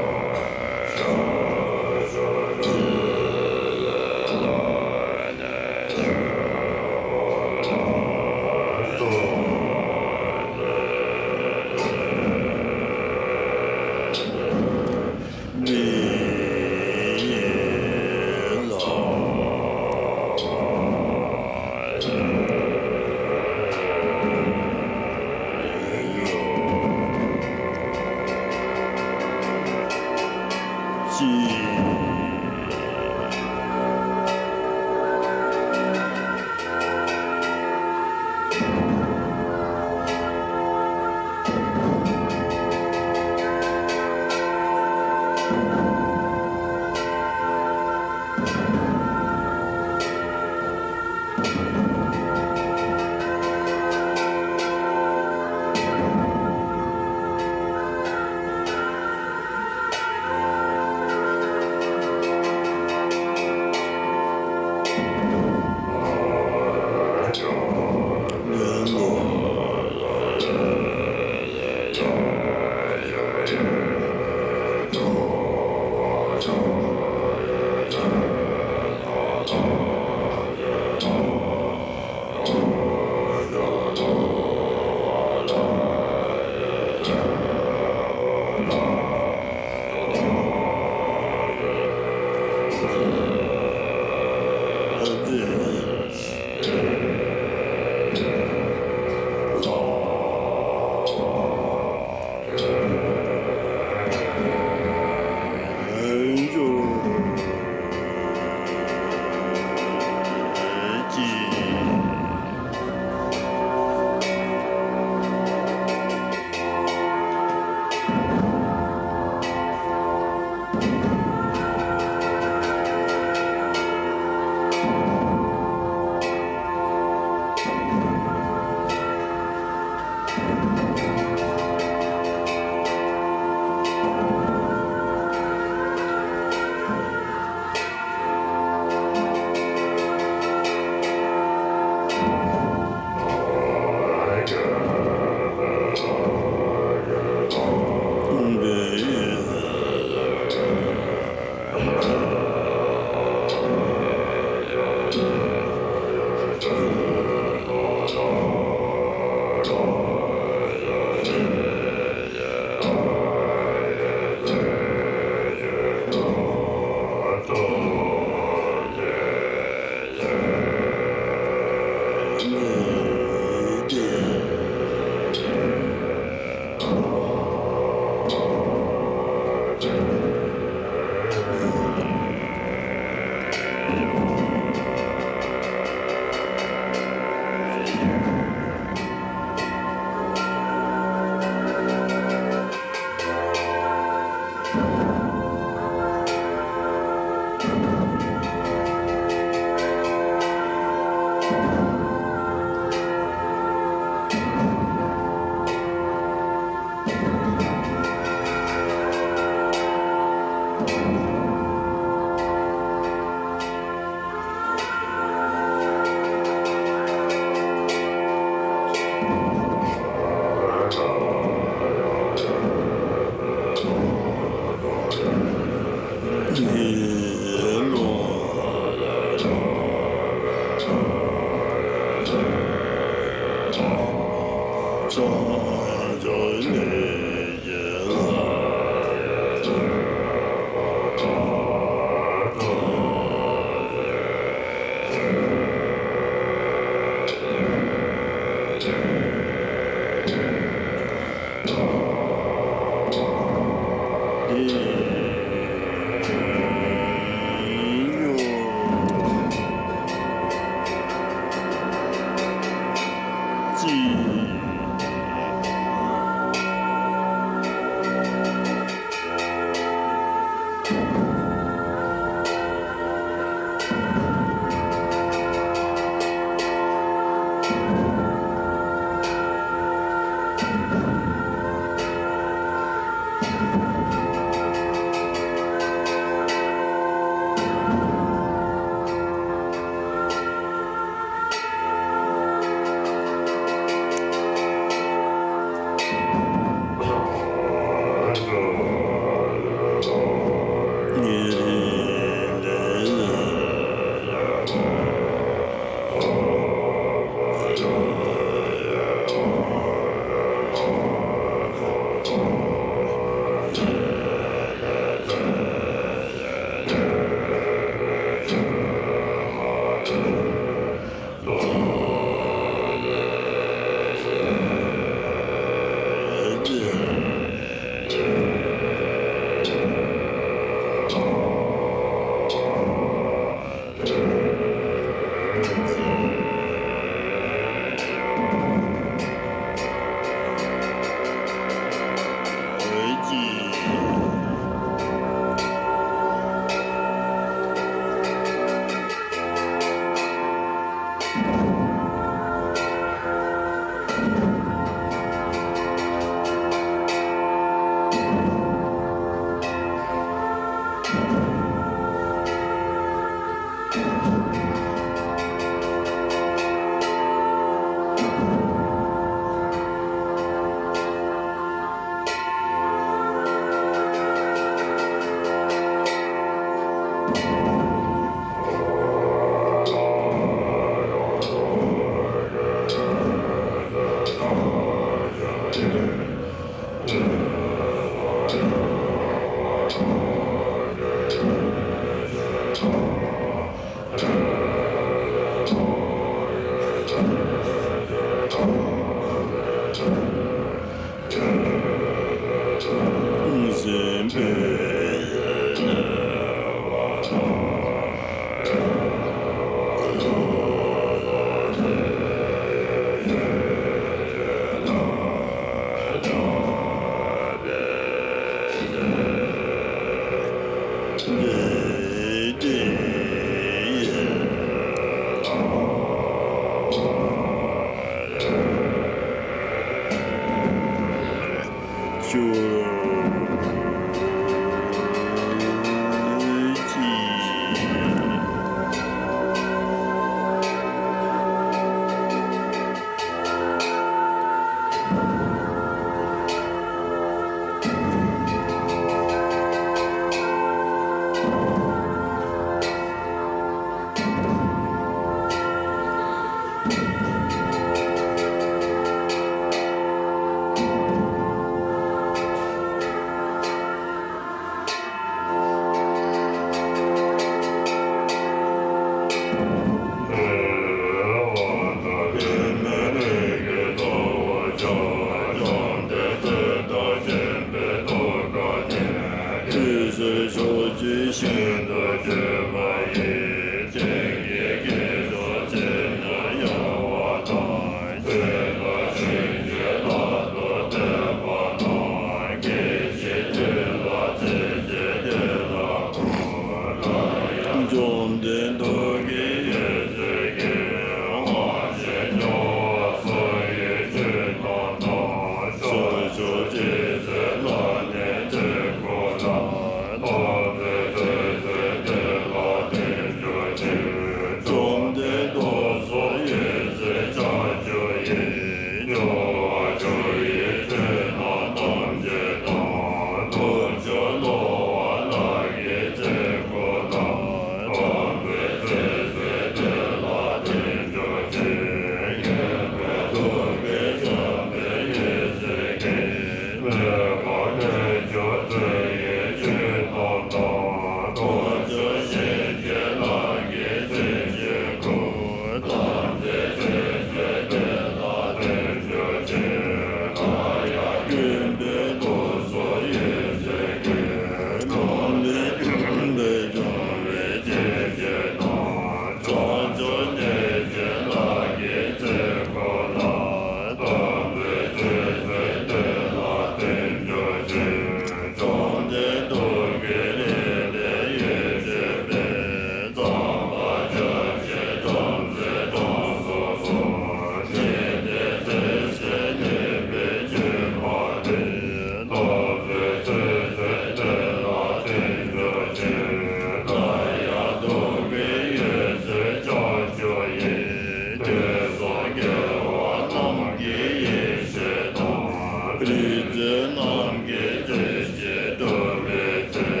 རྣམས་ཀྱི་རྩེ་གཅིག་ཏུ་སྤེལ་ཚེ།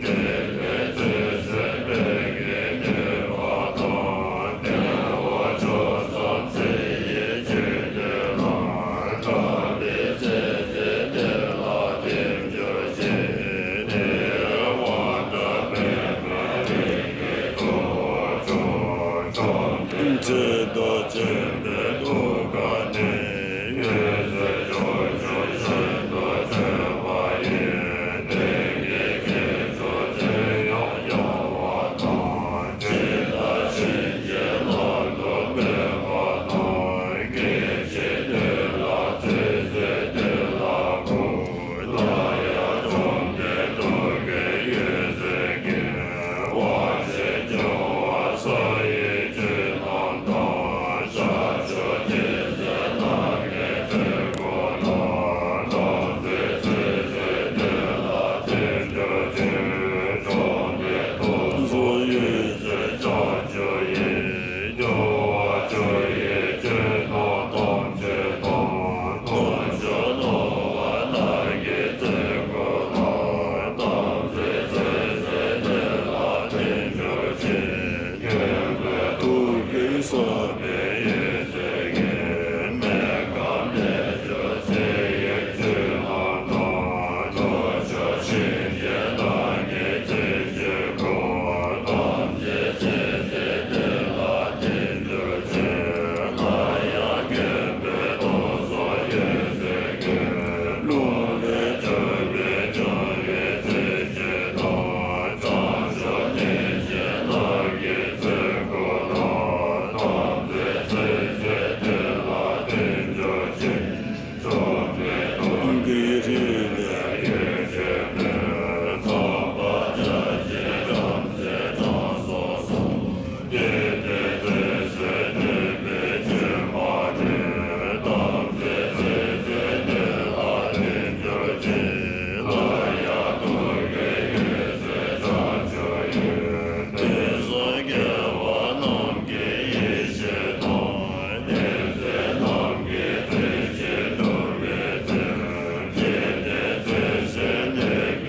དགེ་ལེགས་རྩེ་གསུམ་འཕེལ་གྱི་ནུས་པ་དང་། དལ་བ་ཕྱོགས་མཚམས་ཚེ་ཡི་འཇིག་རྟེན་ན། དགའ་བའི་ཚེ་ཚེ་དེ་ལ་བརྟན་གྱུར་ཅིག། དེ་ཡི་དབང་དྲག་པདྨའི་གི་ཚོགས་མཆོག། བྱང་ཆུབ་ཚེ་དང་མཆོད་པའི་ཐུགས་ཀ་ནས། འོད་ཟེར་ཕྱོགས་བཅུར་ཞིང་དུ་གཤེགས་པ་ཡི། དེ་ཡི་སྐད་ཅོར་ཚེ་ཡང་ཡལ་བ་དང་། ཇི་ལྟར་གཤིན་རྗེའི་ལག་ཏུ་ཕོག་པ་དང་། སྐད་ཅིག་དེ་ལ་ཚེ་ཚེ་དེ་ལ་འགུགས། སླར་ཡང་བཅོམ་ལྡན་ཐུགས་ཀའི་འོད་ཟེར་གྱིས། དབང་ཞིང་འབྱུང་བ་ས་ཡི་ཆོས་རྣམས་དང་། ཤར་ཕྱོགས་ཀྱི་ཚེ་རྣམས་ཀྱི་ཚེ་འགུགས་ལ། དམ་ཚིག་ཚེ་ཚེ་དེ་ལ་བརྟན་གྱུར་ཅིག། བཅོམ་ལྡན་ཐུགས་སྲས་འོད་ཟེར་ལྕགས་ཀྱུ་ཡིས། རྒྱལ་བ་ཆོས་ཀྱི་སྤྱོད་ལམ་ཐམས་ཅད་དང་། དཀོན་མཆོག་ནོར་བ་རྣམས་ཀྱི་ཚེ་འགུགས་ལ། དམ་ཚིག་ཚེ་ཚེ་དེ་ལ་བརྟན་གྱུར་ཅིག། མཁྱེན་པའི་ཐུགས་ཀྱིས་བསམ་པའི་འོད་ཟེར་གྱིས། སྨན་ཁང་ལས་སྦྱོར་ཚེ་ཡི་ཆོས་རྣམས་དང་། ལྷོ་ཕྱོགས་གཤིན་རྗེ་རྣམས་ཀྱི་ཚེ་ཆོས་འགུགས། དམ་ཚིག་ཚེ་ཚེ་དེ་ལ་བརྟན་གྱུར་ཅིག། སླར་ཡང་མཁྱེན་པའི་ཐུགས་སྲས་འོད་ཟེར་གྱིས། རླུང་ལས་སྐྱོབ་པའི་འབྱུང་བའི་ཚེ་ཆོས་དང་། བྱང་ཕྱོགས་གནོད་སྦྱིན་རྣམས་ཀྱི་ཚེ་འགུགས་ལ། དམ་ཚིག་ཚེ་ཚེ་དེ་ལ་བརྟན་གྱུར་ཅིག། བཅོམ་ལྡན་ཐུགས་ཀྱི་ཐིག་ལེ་ཡེ་ཤེས་མེ། ཚངས་པ་འཇའ་ཆེན་བཀྲམ་ཟེར་དྲང་སྲོང་གསུམ། དེ་ལྟའི་ཚེ་ཚེ་བདེ་བའི་ཕྱིར་མ་ལུས། དམ་ཚིག་ཚེ་ཚེ་དེ་ལ་བརྟན་གྱུར་ཅིག། སླར་ཡང་ཐུགས་ཀྱི་འོད་ཟེར་ལྕགས་ཀྱུ་ཡིས། དེང་སང་རྒྱལ་བ་རྣམས་ཀྱི་ཡེ་ཤེས་དང་། བསྟན་འཛིན་རྣམས་ཀྱི་ཚེ་གཅིག་ཏུ་སྤེལ་ཚེ། དེ་ལྟའི་ཚེ་ཚེ་བདེ་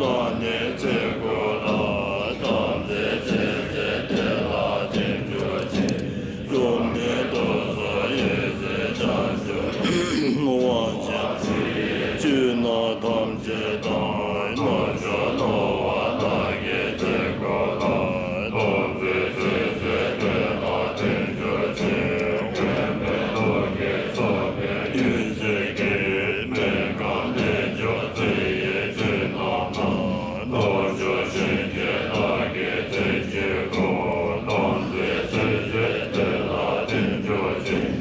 བདག་ནི་ཚེ་འགོར་ལ། དམ་ཚིག་ཚེ་ཟད་དེ་ལ་བརྟེན་གྱུར་ཅིག། བཅོམ་ལྡན་ཏུ་སོགས་འོད་ཟེར་ཕྱོགས་བཅུ་ནས། དབང་ཆེན་ཆོས་རྣམས་ཐམས་ཅད་དང་། རྣམ་ཤེས་སྣང་བ་དག་གི་ཚེ་འགོར་ལ། དམ་ཚིག་ཚེ་ཟད་དེ་ལ་བརྟེན་གྱུར་ཅིག། མཁྱེན་པའི་ཐུགས་ཀྱིས་ཕྱག་འཚལ་ལོ། འོད་ཟེར་གྱིས་མི་ཁོམ་ལས་བཅོམ་ཚེ་ཡི་ཆོས་རྣམས་དང་། རྣམ་ཤེས་གཞན་གྱིས་བདག་གི་ཚེ་གཅིག་འགོར། དམ་ཚིག་ཚེ་ཟད་དེ་ལ་བརྟེན་གྱུར་ཅིག།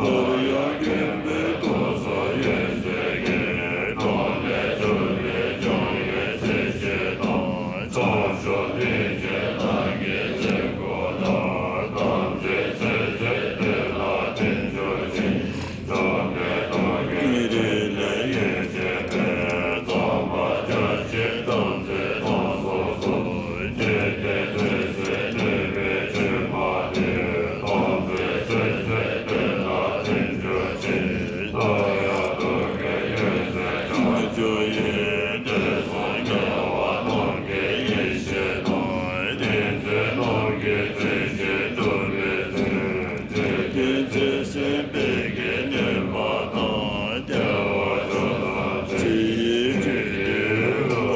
སླར་ཡང་མཁྱེན་པའི་ཐུགས་སུ་འོད་ཟེར་གྱིས། ཁོམ་ལས་བཅོམ་པའི་བྱང་ཆུབ་ཚེ་གཅིག་དང་། ཐོབ་བྱ་སྙིང་རྗེ་བདག་གི་ཚེ་འགོར་ལ། དམ་ཚིག་ཚེ་ཟད་དེ་ལ་བརྟེན་གྱུར་ཅིག། བཅོམ་ལྡན་ཐུགས་ཀྱི་ཐིག་ལེ་ཡེ་ཤེས་དཔལ། རྩོམ་པ་བརྒྱ་བྱིན་དམ་ཚིག་དང་སོ་སོར། བསྐྱེད་དེ་ཚེ་ཟད་ནུས་པའི་ཆོས་མ་ལུས། དམ་ཚིག་ཚེ་ཟད་དེ་ལ་བརྟེན་གྱུར་ཅིག། སླར་ཡང་ཐུགས་ཀྱི་འོད་ཟེར་ཕྱོགས་བཅུ་ཡི། དུས་གསུམ་རྒྱལ་བ་རྣམས་ཀྱི་ཡེ་ཤེས་དང་། བསྟན་འཛིན་རྣམས་ཀྱི་ཚེ་གཅིག་ཐུབ་པའི་ཚུལ། ཚེ་གཅིག་ཚེ་བསྲིང་བདག་གི་ནུས་པ་དང་། རྒྱལ་བ་མཆོག་གསུམ་ཚེ་ཡི་གཅིག་བསྡུས་ལ།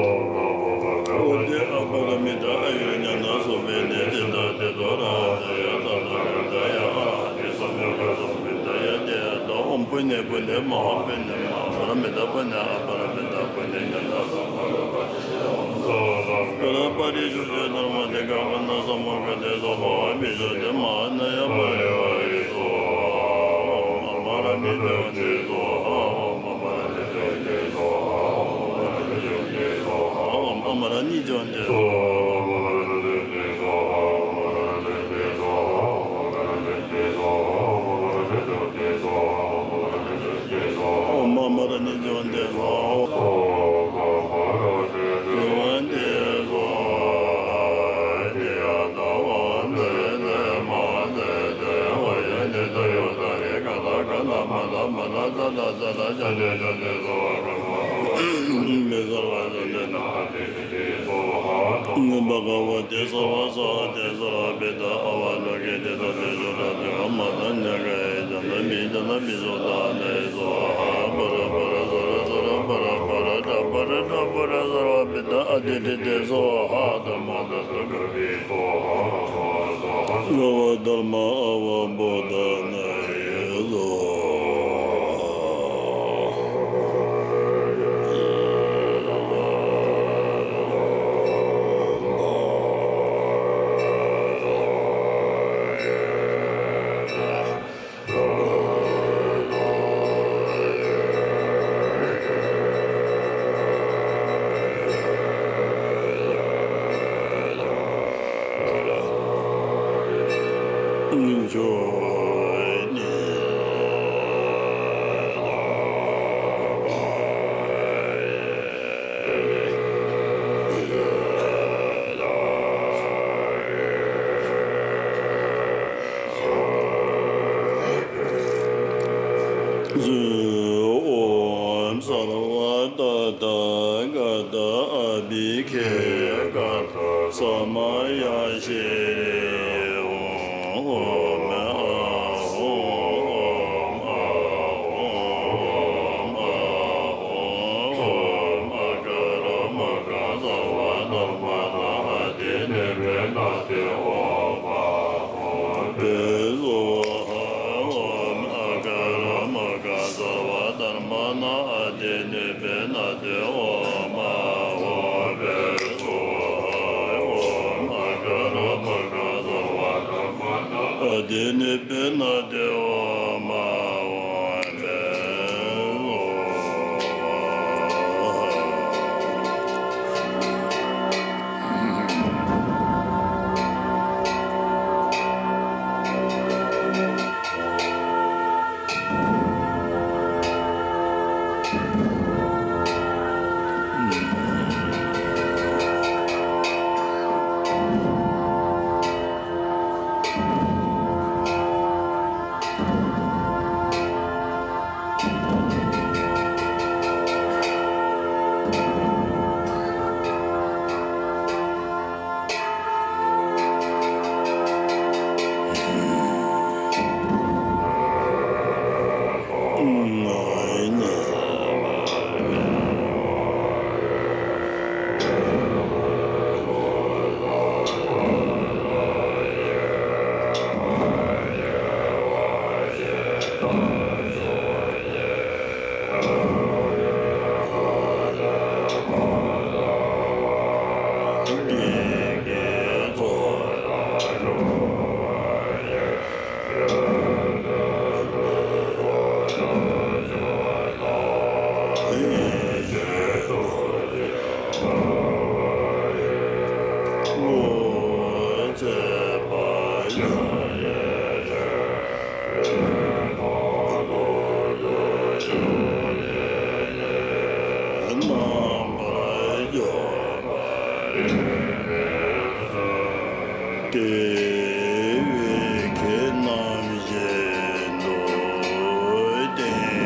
འོ་དེ་ཨ་པ་ར་མི་ཏ་ཨ་ཡུར་ཉ་ན་སོགས་པའི་ནད་དེ་དག་དེ་དོ་ར་ཨ་ཏ་ཡ་ཏ་ཏ་ཡ་ཏ་ཡ་ཨ་ར་ཏེ་སོ་མེ་ག་སོ་མེ་ཏ་ཡ་ཏེ་ཡ་ཏ་ཨོམ་པུ་ནེ་པུ་ནེ་མ་ཧ་པེ་ནེ་མ་པ་ར་མི་ཏ་པ་ནེ་ཨ་པ་ར་མི་ཏ་པུ་ནེ་ཉ་ན་སོགས་པ་ར་པ་ཏི་ཤ་ཡ་ཧོ་སོ་ཧ་ད་པ་ར་པ་རི་ཤུ་ཏེ་དྷརྨ་ཏེ་ཀ་ཀ་ན་ས་མུ་ཀ་ཏེ་སོ་ཧ་བི་ཤུ་ཏེ་མ་ཧཱ་ན་ཡ་པ་རི་ཝཱ་རི་སོ་ཧ། ཨོཾ་ཨ་མ་ར་ནི་ཙོ་ཏེ་སོ་ཧ། ཨོཾ་ཨ་མ་ར་ནི་ཙོ་ཏེ་སོ་ཧ། ཨོཾ་ཨ་མ་ར་ནི་ཙོ་ཏེ་སོ་ཧ། ཨོཾ་ཨ་མ་ར་ནི་ཙོ་ཏེ་སོ་ཧ། ཨོཾ་ཨ་མ་ར་ནི་ཙོ་ཏེ་སོ་ཧ། ཨོཾ་ཨ་མ་ར་ནི་ཙོ་ཏེ་སོ་ཧ། ཨོཾ་ཨ་མ་ར་ནི་ཙོ་ཏེ་སོ་ཧ། ཨོཾ་ཨ་མ་ར་ནི་ཙོ་ཏེ་སོ་ཧ། ཨོཾ་ཨ་མ་ར་ནི་ཙོ་ཏེ་སོ་ཧ། ཏེ་ཡ་ཏ་ཝ་ཏེ་ཏེ་མ་ཏེ་ཏེ་ཝ་ཡ་ནི་ཏ་ཡོ་ཏ་རེ་ཀ་ཏ་ཀ་ཏ་མ་ཏ་མ་ཏ་ཏ་ཏ་ཏ་ཏ་ཏ་ཏེ་ཏེ་སོ་ཧ། ཨ་མ་ར་ནི་ཙོ་ཏེ་སོ་ཧ། ཨོཾ་བྷ་ག་ཝ་ཏེ་སྭ་བྷཱ་སྭ་ཧ་ཏེ་སརྦ་པི་ཏ་ཨ་ཝ་ལོ་ཀི་ཏེ་ཏ་ཏེ་ཤུ་ཏ་ཏེ་ཨ་མ་ཏ་ཉ་ག་ཡེ་ཛ་ན་མི་ཛ་ན་མི་སོ་ཏ་ནེ་སྭཱ་ཧཱ། པ་ར་པ་ར་ཛ་ར་ཛ་ར་པ་ར་པ་ར་ཏ་པ་ར་ཏ་པ་ར་ཛ་ར་པི་ཏ་ཨ་ཏི་ཏི་ཏེ་སྭཱ་ཧཱ། དྷརྨ་ཏ་ཏ་ག་པི་སྭཱ་ཧཱ། ཨ་ཝ་དྷརྨ་ཨ་ཝ་བོ་དྷ་ན་ཡེ་སྭཱ་ཧཱ། ཨོཾ་སརྦ་ད་ ས་མ་ཡ་ཤི་རི་ཨོཾ་ཨཱཿཧཱུྃ་ཨཱཿཧཱུྃ་ཨཱཿཧཱུྃ་ཨཱཿཧཱུྃ་ཨཱཿཧཱུྃ། ཨ་ག་ར་མ་ག་སརྦ་དྷརྨ་ནཱ་ཨ་ཏི་ནི་བྷེ་ན་དེ་ཨོཾ་ཨཱཿཧཱུྃ་ཨཱཿཧཱུྃ། ཨོཾ་ཨ་ག་ར་མ་ག་སརྦ་དྷརྨ་ནཱ་ཨ་ཏི་ནི་བྷེ་ན་དེ་ཨོཾ་ཨཱཿཧཱུྃ་ཨཱཿཧཱུྃ། ཨོཾ་ཨ་ག་ར་མ་ག་སརྦ་དྷརྨ་ནཱ་ཨ་ཏི་ནི་བྷེ་ན་དེ་ཨོཾ་ཨཱཿཧཱུྃ་ཨཱཿཧཱུྃ། དེ་བས་ཁྱེད་རྣམས་བཞེད་དོ་བསྟན།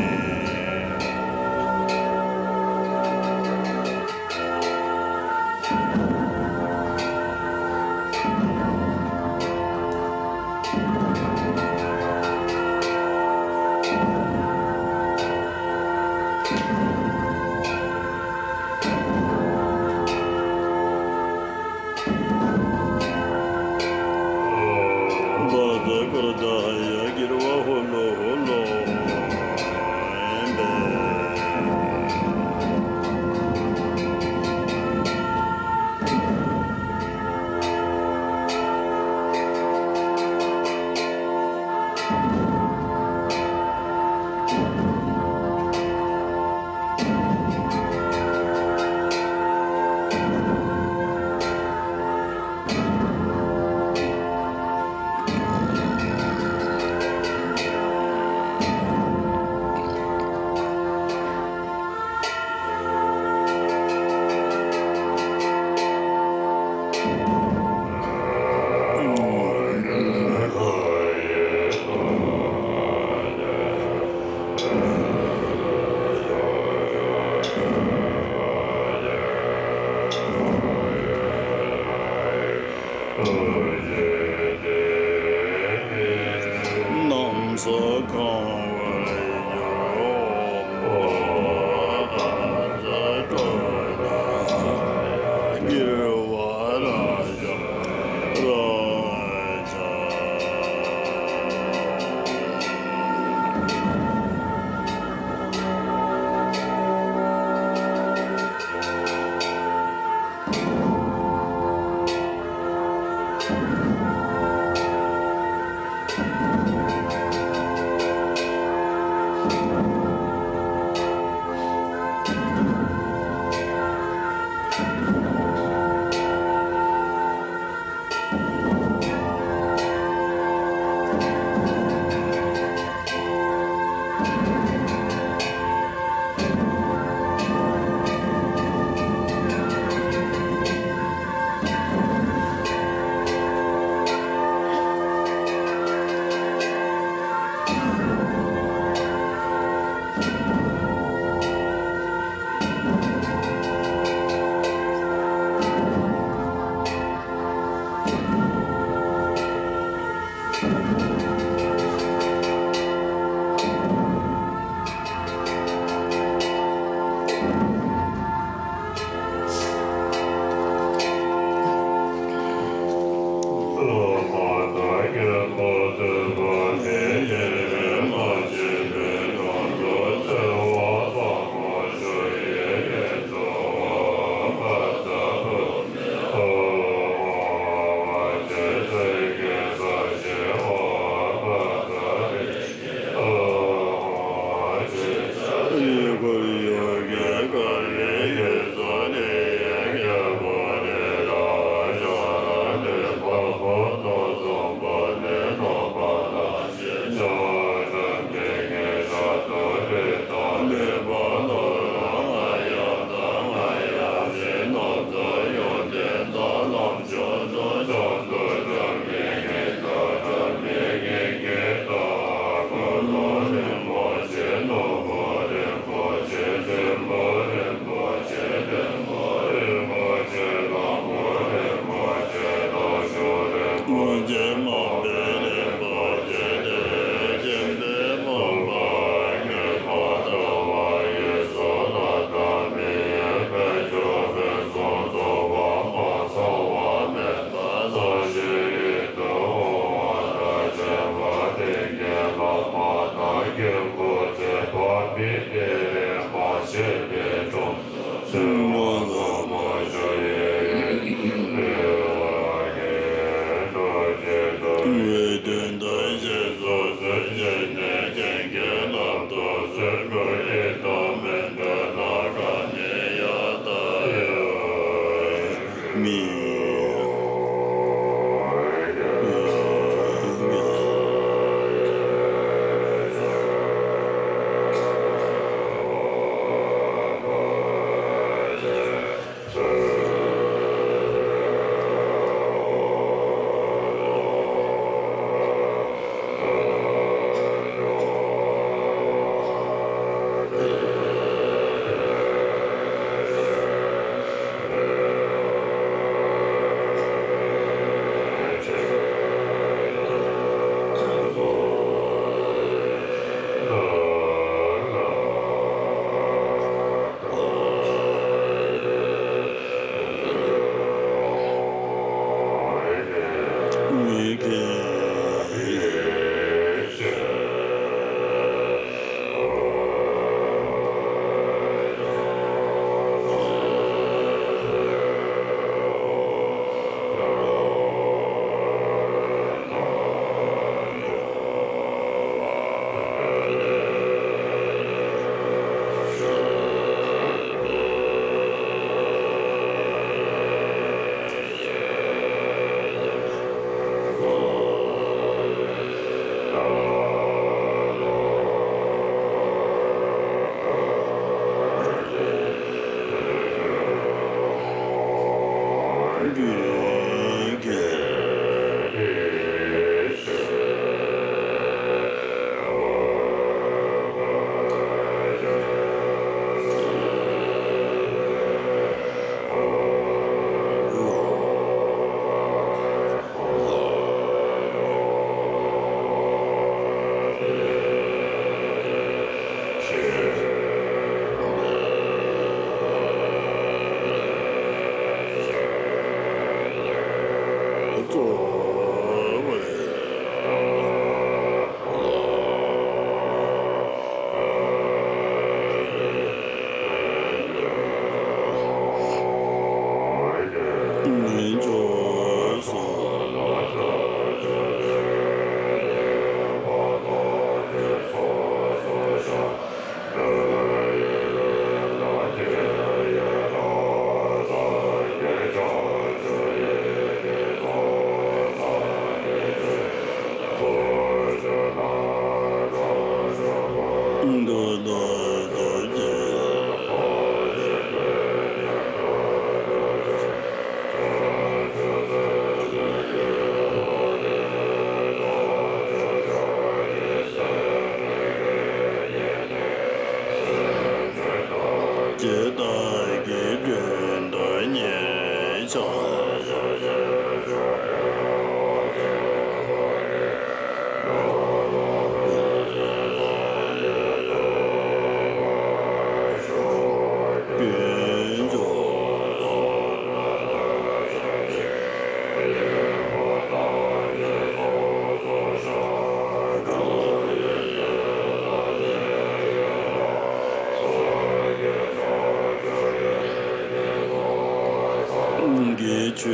ཆོས་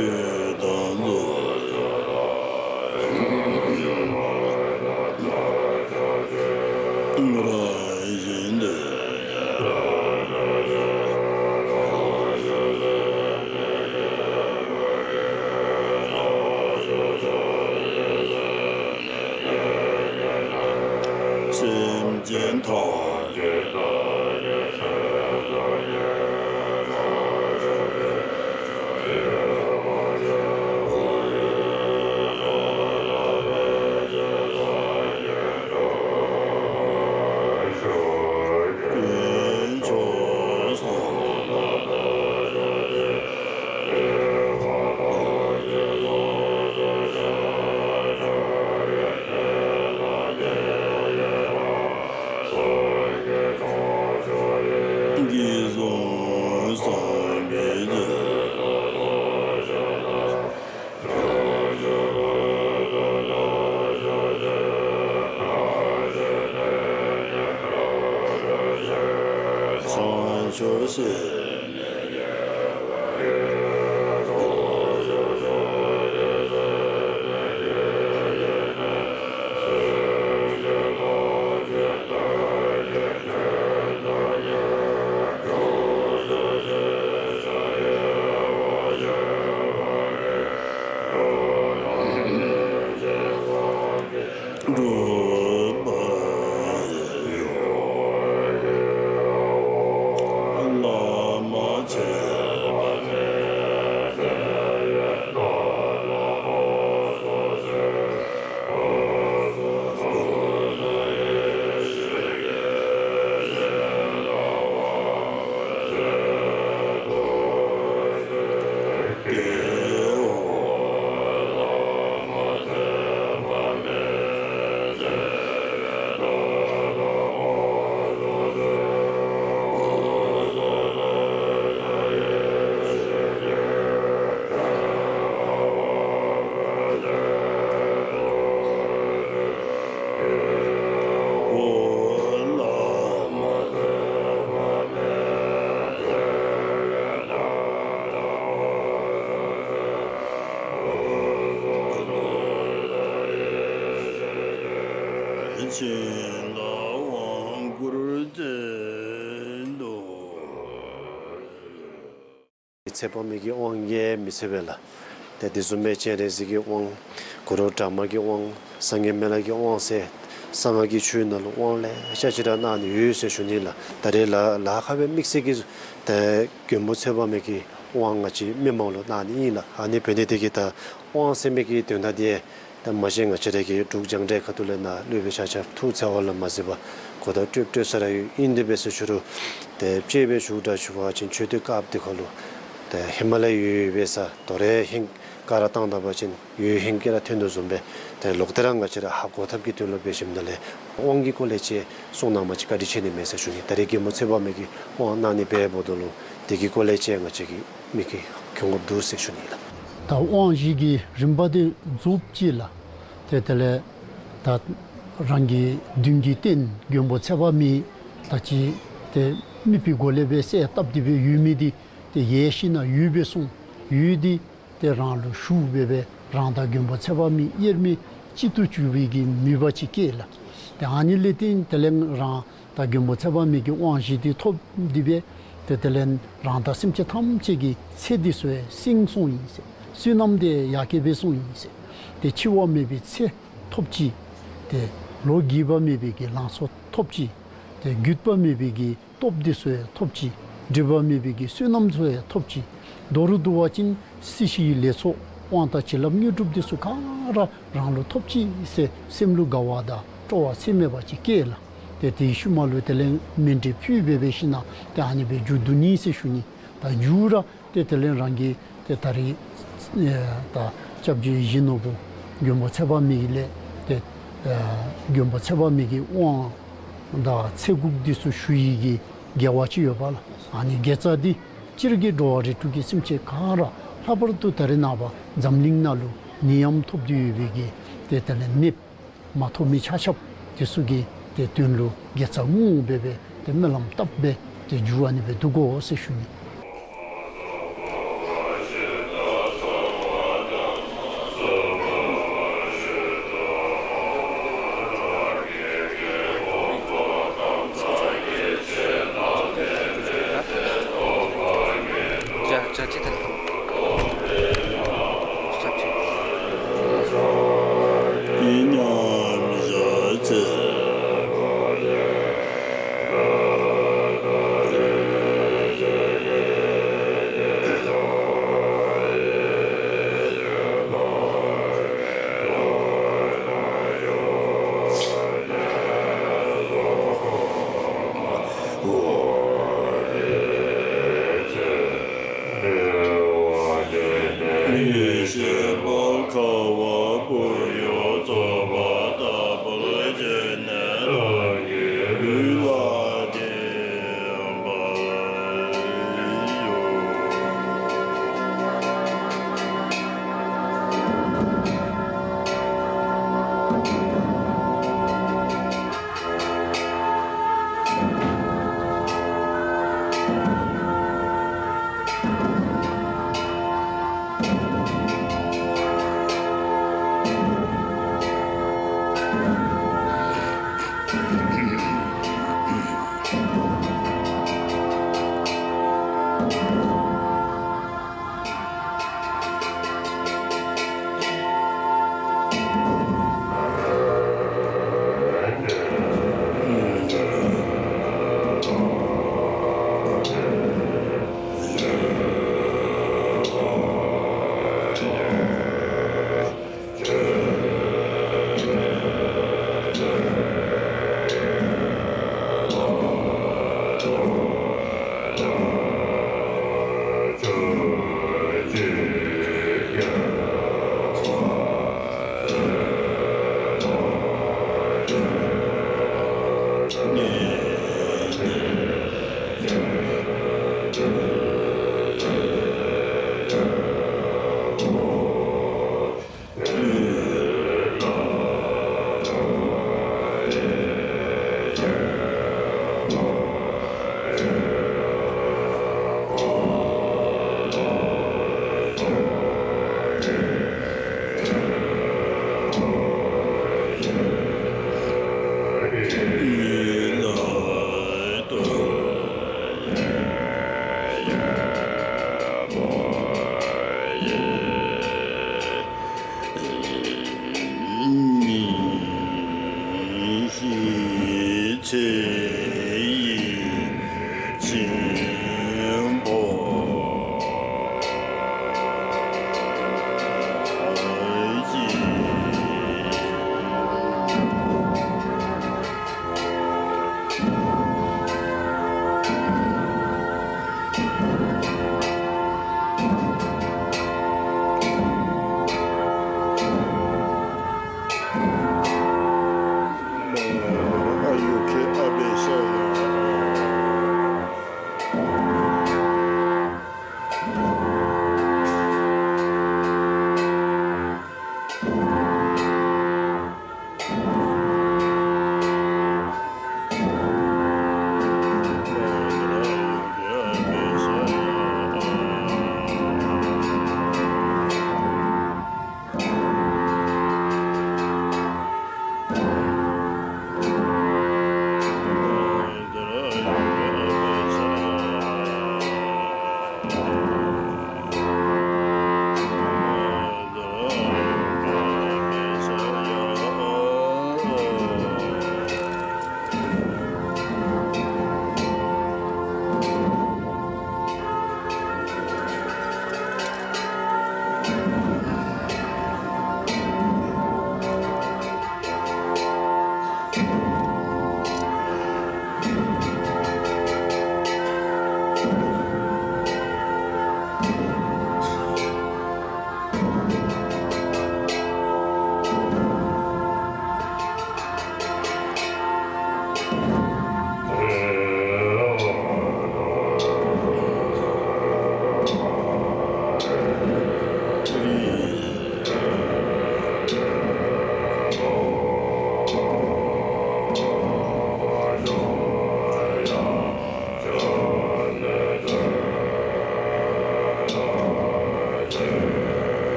དང་ཚོགས་རང་བཞིན་དུ། སེམས་ཅན་ཐམས་ཅད་ཚེ་དཔག་མེད་ཀྱི་དབང་ཡང་མི་ཚད་པས་ལགས། ཏེ་དེ་བཟུམ་སྦེ་སྤྱན་རས་གཟིགས་ཀྱི་དབང་། གུ་རུ་བྲག་དམར་གྱི་དབང་། སངས་རྒྱས་སྨན་བླ་གི་དབང་ཟེར་གསང་སྔགས་ཀྱི་ཆོས་ནང་ལུ་དབང་ལེ་ཤ་ཅིག་ར་གནང་ནི་ཡོད་ཟེར་ཞུ་ནི་ལགས། ད་རེས་ལ་ལ་ཁག་སྦེ་དམིགས་བསལ་གྱི་ཏེ་མགོན་པོ་ཚེ་དཔག་མེད་ཀྱི་དབང་ང་བཅས་མི་མང་ལུ་གནང་ནི་ཨིན་ལགས། ཨ་ནི་འབད་ནི་དེ་གིས་ད་དབང་ཟེར་མི་གི་དོན་དག་འདི་ད་མ་གཞི་ང་བཅས་ར་གི་འབྲུག་རྒྱང་བསྒྲགས་ཁ་ཐུག་ལས་ནཱ་སློབ་དཔོན་ཆ་ཁྱབ་ཐུགས་འཚེར་བ་ལ་མ་གཟིགས་པར་གོ་བརྡ་སྤྲོད་སྤྲོད་ས་ར་ཡོད། ཨིན་དེ་འབད་ཟེར་ཞུ་རུང་ཏེ་དཔྱེ་སྦེ་ཞུཝ་འདྲ་ཞུ་བ་ཅིན་མཆོད་རྟེན་དཀརཔོ་དེ་ཁར་ལུ་ཏེ་ཧེ་མ་ལས་ཡོད་ཡོདཔ་སྦེ་ས་དོ་རུང་ཧེང་བཀལ་ར་བཏང་ད་པ་ཅིན་ཡོད་ཧེང་བཀལ་ར་ཐོན་དོ་བཟུམ་སྦེ་ཏེ་ལོག་སྟེ་ར་ང་བཅས་ར་ཧ་གོ་ཐབས་ཀྱི་དོན་ལུ་འབད་ཞིནམ་ལས་དབང་གི་སྐོར་ལས་ཅིག་གསུང་གནང་བ་ཅིན་བཀའ་དྲིན་ཆེ་ནི་མས་ཟེར་ཞུ་ནི། ད་རེས་མགོན་པོ་ཚེ་དཔག་མེད་ཀྱི་དབང་གནང་ནི་འབདཝ་ད་ལུ་དེ་གི་སྐོར་ལས་ཅིག་ང་བཅས་ཀྱིས་མི་གིས་མཁྱེན་དགོཔ་འདུག་ཟེར་ཞུ་ནི་ལགས། ད་དབང་བཞི་གི་རིམ་པ་འདི་རྫོགསཔ་ཅིག་ལགས། ཏེ་དེ་ལས་ད་རང་གི་མདུན་གྱི་རྟེན་མགོན་པོ་ཚེ་དཔག་མེད་ད་ཅི་ཏེ་དམིགས་པའི་སྒོ་ལས་སྦེ་གསལ་བཏབ་སྟེ་སྦེ་ཡོད་མི་འདི་ཏེ་ཡལ་ཞིན་ན་ཡོདཔ་སྦེ་སོང་། ཡོད་འདི་ཏེ་རང་ལུ་ཞུ་སྦེ་སྦེ་རང་དང་མགོན་པོ་ཚེ་དཔག་མེད་དབྱེར་མེད་གཅིག་ཏུ་གྱུར་པའི་གི་མོས་པ་ཅིག་སྐྱེས་ལགས། ཏེ་ཨ་ནི་ལས་བརྟེན་དེ་ལས་རང་ད་མགོན་པོ་ཚེ་དཔག་མེད་ཀྱི་དབང་བཞི་འདི་ཐོབ་སྟེ་སྦེ་ཏེ་དེ་ལས་རང་དང་སེམས་ཅན་ཐམས་ཅད་ཀྱི་ཚེ་འདི་ཚུ་ཡང་བསྲིང་སོང་ཡི་ཟེར། བསོད་ནམས་འདི་ཡར་རྒྱས་འབད་སོང་ཡི་ཟེར། ཏེ་འཆི་བ་མེད་པའི་ཚེ་ཐོབ་ཅི། ཏེ་ལོ་རྒས་པ་མེད་པའི་གི་ལང་ཚོ་ཐོབ་ཅི། ཏེ་རྒུད་པ་མེད་པའི་གི་སྟོབས་འདི་ཚུ་ཡང་ཐོབ་ཅི། སྒྲིབ་པ་མེད་པའི་གི་བསོད་ནམས་ཚུ་ཡང་ཐོབ་ཅི། མདོར་བསྡུ་བ་ཅིན་སྲིད་ཞིའི་ལེགས་ཚོགས་དབང་དང་བྱིན་རླབས་དངོས་གྲུབ་འདི་ཚུ་ག་ར་རང་ལུ་ཐོབ་ཅི་ཟེར་སེམས་ལུ་དགའ་བ་དང་སྤྲོ་བ་ཚད་མེད་པ་ཅིག་སྐྱེས་ལགས། ཏེ་དེའི་ཤུལ་མ་ལུ་དེ་ལས་མཎྜལ་ཕུལ་སྦེ་འབད་ཞིན་ན་ཏེ་ཨ་ནི་སྦེ་མཇུག་བསྡུ་ནི་ཟེར་ཞུ་ནི། ད་མཇུག་ར་ཏེ་དེ་ལས་རང་གི་ཏེ་ད་རེས་ཨེ་ད་སྐྱབས་རྗེ་ཡིད་བཞིན་ནོར་བུ་མགོན་པོ་ཚེ་དཔག་མེད་ལས་ཏེ་ཨེ་མགོན་པོ་ཚེ་དཔག་མེད་ཀྱི་དབང་དང་ཚེ་འགུགས་འདི་ཚུ་ཞུ་ནི་གི་དགེ་བ་ཅིག་ཡོདཔ་ལགས། ཨ་ནི་དགེ་རྩ་འདི་སྤྱིར་གྱི་འགྲོ་བ་རིགས་དྲུག་གི་སེམས་ཅན་ག་ར་ལྷག་པར་དུ་ད་རེས་ནངས་པ་འཛམ་གླིང་ནང་ལུ་ནད་ཡམས་ཐོབ་སྟེ་ཡོད་པའི་གི་ཏེ་དེ་ལས་ནདཔ་མ་ཐོབ་མི་ཆ་ཁྱབ་དེ་ཚུ་གི་ཏེ་དོན་ལུ་དགེ་རྩ་བསྔོ་སྦེ་སྦེ་ཏེ་སྨོན་ལམ་བཏབ་སྦེ་ཏེ་མཇུག་ཨ་ནི་སྦེ་བསྡུ་དགོ་ཟེར་ཞུ་ནི།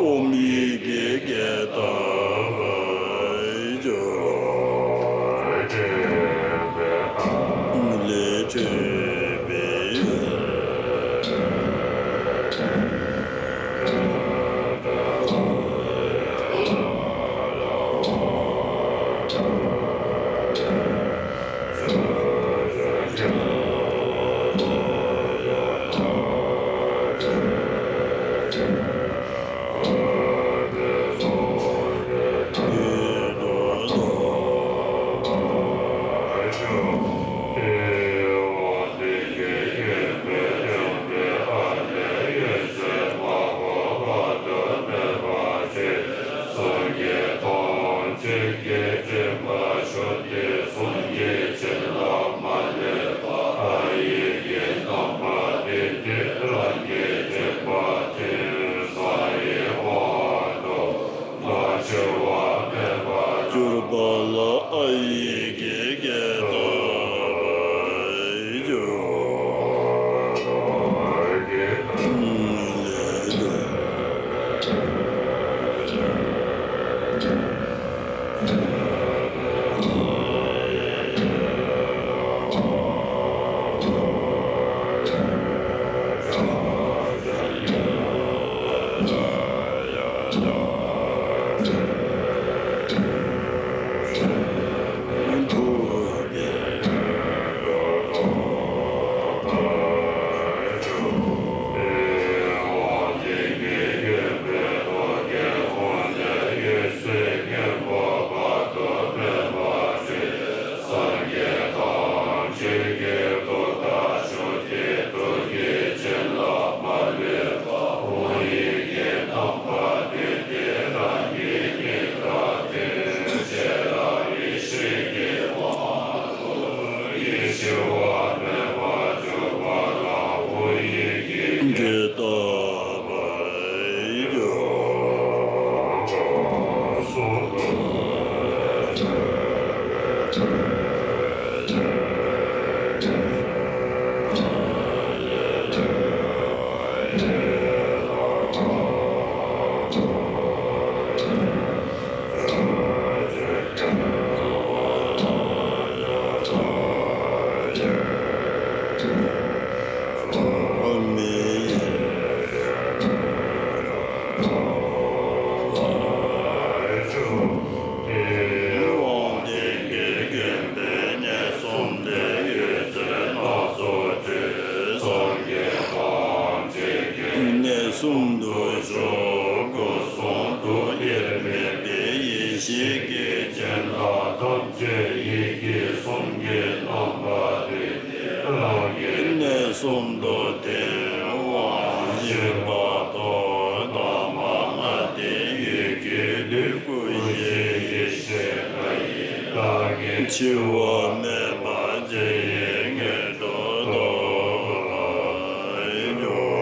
ཨོམ་ཡི་གེ་གེ་ཏ་བ་ཡོ། ལས་ཐོས་པའི་གྱུར་པ་ལ་ཨ་ཡི་གེ་གེ་ཏ་བ་ཡོ། གེ་ཏ་བ་ཡོ། གནས་གསུམ་དུ་ཞུགས། སྒོ་གསུམ་དུ་དབྱེར་མེད་པའི་ཡེ་ཤེས་ཀྱི་སྤྱན་དང་ཐམས་ཅད་ཡི་གེ་གསུམ་གྱི་རྣམ་པར་གནས་གསུམ་དུ་དབང་བཞི་པ་དང་ལྔ་པ་ལྔ་སྟེ་ཡི་གེ་ལུས་སྐུ་བཞི་ཡེ་ཤེས་ལྔ་ཡི་བདག་ཉིད་འཆི་བ་མེད་པ་རྗེས་དྲན་དུ་གཏོགས་པ་ཡོད།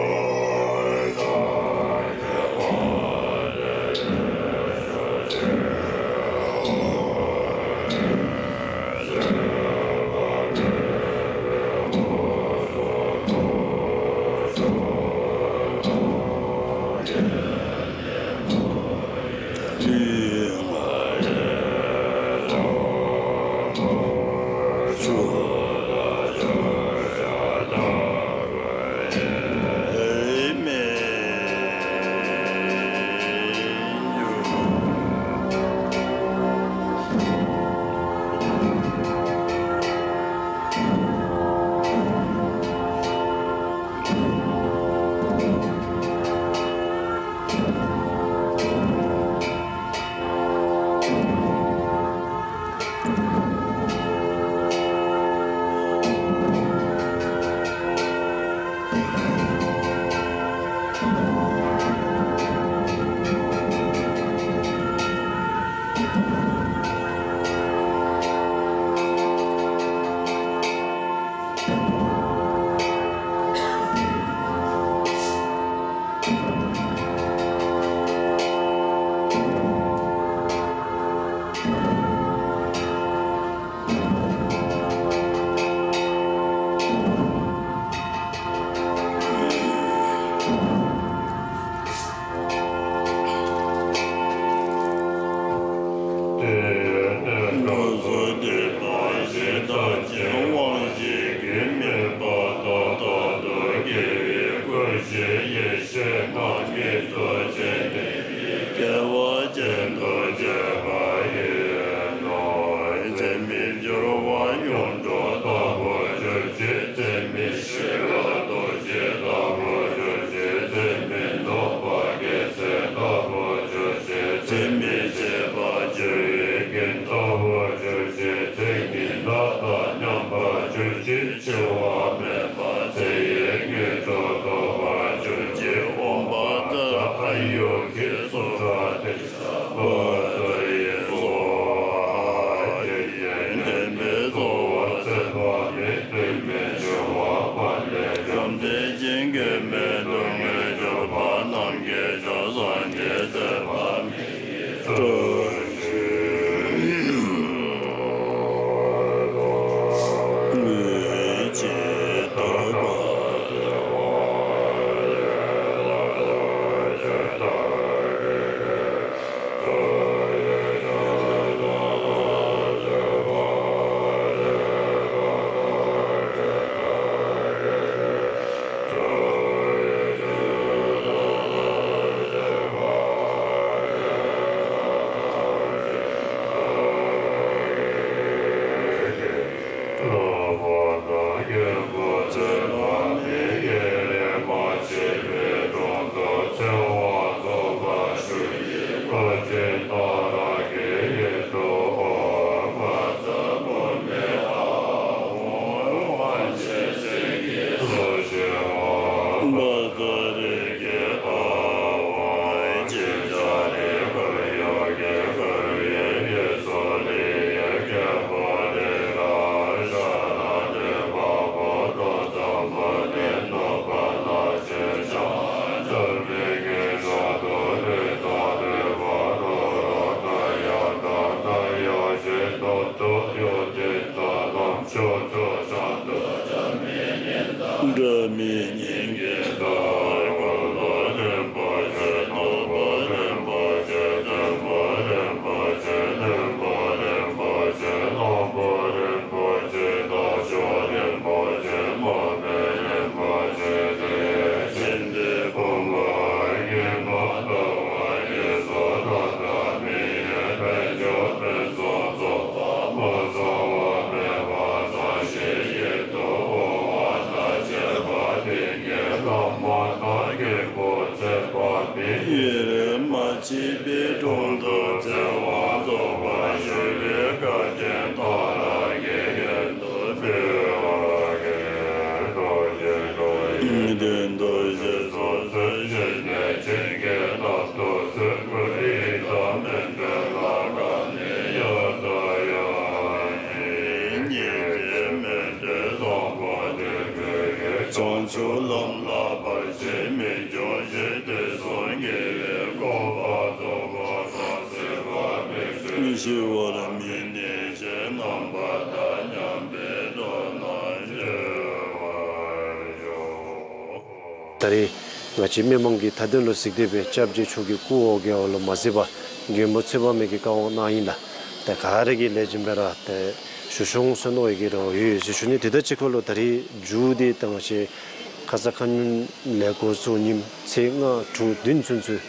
འགྲོ་ལྟ་བུར་གྱུར་ཅིག། ཚད་མེད་ཤེས་རབ་རྡོ་རྗེ་ལྟ་བུར་གྱུར་ཅིག། ཚད་མེད་ནོར་བུ་རྒྱལ་མཚན་ལྟ་བུར་གྱུར་ཅིག། ཚད་མེད་བྱེད་པར་འགྱུར་བའི་རྒྱན་ལྟ་བུར་གྱུར་ཅིག། ཏིང་ངེ་འཛིན་དང་མཉམ་པར་གྱུར་ཅིག། འཆི་བ་མེད་པ་ཚེ་ཡི་དངོས་གྲུབ་ཐོབ་པར་གྱུར་ཅིག། ཨོཾ་བཛྲ་ཨཱ་ཡུ་ཝེ་སུ་ཛ་ཏི་ས་བཛྲ་ཡེ་སྭཱ་ཧཱ། ཇི་ལྟར་འདྲེན་པའི་རྩ་བ་ཚེ་དཔག་མེད། དུས་མེད་འཆི་བ་མ་ལུས་ཀྱང་། བྱམས་བརྩེ་ཅན་གྱི་སྨོན་ལམ་ངེས་གྱུར་པ། རྣམ་མཁྱེན་བྱང་སངས་རྒྱས་ཚེ་དཔག་མེད་ཀྱི་སྤྲུལ་པ་ཡིས། ལུས་ཅན་དག་པ་འདྲ་མིན་སྙིང་གི་བདག། གོས་དང་ལྡན་པ་ཆེ། ཐོབ་པ་ལྡན་པ་ཆེ། བརྟན་པ་ལྡན་པ་ཆེ། ནུས་པ་ལྡན་པ་ཆེ། རྣམ་པ་ལྡན་པ་ཆེ། དར་ལྕོག་ལྡན་པ་ཆེ། མ་དཔེ་ལྡན་པ་ཆེ། དེ་ཡི་ཕྱིར་འདི་ཕུང་པོ་ཉིད་མ་དག་པ་ཉིད་སོགས་ཐ་དད་མི་དབྱེ་དཔལ་འབྱོར་ཕུན་སུམ་ཚོགས་པ་མ་ཚང་བ་མེད་པ་ཙམ་ཞིག་ཡིད་དུ་འོང་བ་དང་བཅས་པ་འདི་ཉིད་བླ་མ་དང་མཁན་པོ་ཚེ་དཔག་མེད་ཡུན་རིང་མ་མཆིས་པའི་དྲུང་དུ་ཚེ་དབང་རྫོགས་པར་ཞུ་བའི་བཀའ་དྲིན་མཐའ་ལ་དགེ་རྒན་དུ་འབུལ་བར་བགྱི། རྡོ་རྗེ་སློབ་དཔོན་དོན་དུ་ཞེས་སོགས་གསོལ་ཞིནམ་ལས་བྱིན་གྱིས་བརླབ་ཏུ་གསོལ། སྐུ་ཡི་དང་མཎྜལ་ལ་བཀའ་ནི་ཡང་དང་ཡང་ཉིད་ཀྱི་མཎྜལ་བཟང་པོ་འདི་ཀུན་གྱི་བྱང་ཆུབ་ལམ་ལ་བར་ཆད་མེད་འཇོམས་ཤིང་དུས་གསུམ་དགེ་བའི་གོ་འཕང་རྫོགས་པར་སངས་རྒྱས་པ་མི་འབྱུང་ཞི་བར་མི་གནས་ཞེས་རྣམ་པར་དག་སྙམ་པའི་དོན་རྣམས་བརྗོད་པར་ཤོག། ད་རེས་ང་བཅས་མི་མང་གིས་མཐའ་དོན་ལུ་གཟིགས་ཏེ་སྦེ་སྐྱབས་རྗེ་མཆོག་གི་སྐུ་འོ་བརྒྱལ་བ་ལུ་མ་གཟིགས་པར་མགོན་པོ་ཚེ་དཔག་མེད་ཀྱི་བཀའ་དབང་གནང་ཡི་ལགས། ཏེ་ག་ར་གིས་ལེགས་ཤོམ་སྦེ་ར་ཏེ་ཞུ་ཤོང་ཟེར་མནོ་བའི་གི་རེ་བ་ཡོད་ཟེར་ཞུ་ནི། དེ་དང་གཅིག་ཁར་ལུ་ད་རེས་མཇུག་འདི་ད་ང་བཅས་ཁ་ཙ་ཁ་ཉིནམ་ལས་འགོ་བཙུགས་ཉིནམ་ཚེས་ལྔ་དྲུག་བདུན་ཚུན་ཚོད་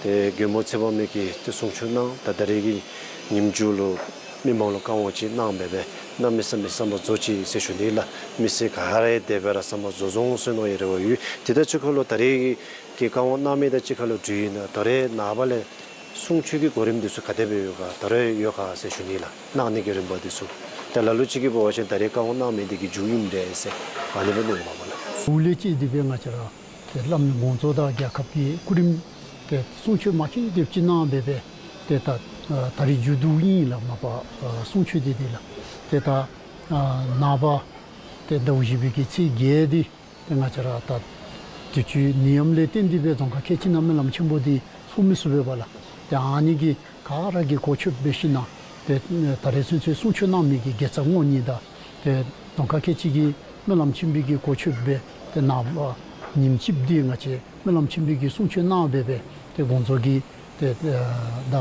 ཏེ་མགོན་པོ་ཚེ་དཔག་མེད་ཀྱི་ཏེ་གསུང་ཆོག་གནང་། ད་ད་རེས་ཀྱི་ཉིནམ་མཇུག་ལུ་མི་མང་ལུ་བཀའ་དབང་ཅིག་གནང་སྦེ་སྦེ་གནམ་མེད་ས་མེད་བསམ་པ་རྫོགས་ཅི་ཟེར་ཞུ་ནི་ལགས། མི་སེར་ག་ར་དེ་སྦེ་ར་བསམ་པ་རྫོགས་སོང་ཟེར་མནོ་བའི་རེ་བ་ཡོད། དེ་དང་གཅིག་ཁར་ལུ་ད་རེས་ཀྱི་བཀའ་དབང་གནང་མི་དང་གཅིག་ཁར་ལུ་འབྲེལ་ཡོད་ན་ད་རེས་ནངས་པ་ལས་གསུང་ཆོག་གི་གོ་རིམ་འདི་ཚུ་ག་དེ་སྦེ་ཡོད་ག་ད་རེས་ཡོད་ག་ཟེར་ཞུ་ནི་ལགས། གནང་ནི་གི་རིམ་པ་འདི་ཚུ། ད་ལ་ལུ་ཅིག་གིས་འབད་བ་ཅིན་ད་རེས་བཀའ་དབང་གནང་མི་འདི་གི་མཇུག་ཨིནམ་འདྲས་ཟེར་ཨ་ནི་སྦེ་མནོཝ་མས་ལགས། འོག་ལས་ཅིག་འདི་སྦེ་ང་བཅས་ར་ཏེ་བླམ་དགོངས་རྫོགས་དང་རྒྱལ་ཁབ་ཀྱི་སྐུ་རིམ་ཏེ་གསུང་ཆོག་མ་ཅིག་དེ་ཅིག་གནང་སྦེ་སྦེ་ཏེ་ད་ད་རིས་མཇུག་བསྡུཝ་ཨིན་ལགས། མ་པ་གསུང་ཆོག་འདི་འདི་ལགས། ཏེ་ད་ནངས་པ་ཏེ་ཟླཝ་བཞི་པའི་གི་ཚེས་བརྒྱད་འདི་ཏེ་ང་བཅས་ར་ད་དུས་ཅི་ནད་ཡམས་ལས་བརྟེན་ཏེ་སྦེ་རྫོང་ཁག་ཁལ་གཅིག་ནང་སྨོན་ལམ་ཆེན་པོ་འདི་ཚོགས་མི་ཚུགས་པས་པ་ལགས། ཏེ་ཨ་ནི་གི་ག་ར་གིས་གོ་ཆོདཔ་འབད་ཞིན་ན་ཏེ་ད་རེས་ཚུན་ཚོད་གསུང་ཆོག་གནང་མི་གི་དགེ་རྩ་བསྔོ་ནི་དང་ཏེ་རྫོང་ཁག་ཁལ་གཅིག་གི་སྨོན་ལམ་ཆེན་པོའི་གི་གོ་ཆོདཔ་སྦེ་ཏེ་ནངས་པ་ཉིནམ་གཅིག་འདི་ང་བཅས་སྨོན་ལམ་ཆེན་པོའི་གི་གསུང་ཆོག་གནང་སྦེ་སྦེ་ཏེ་དགོངས་རྫོགས་ཀྱི་ཏེ་ད་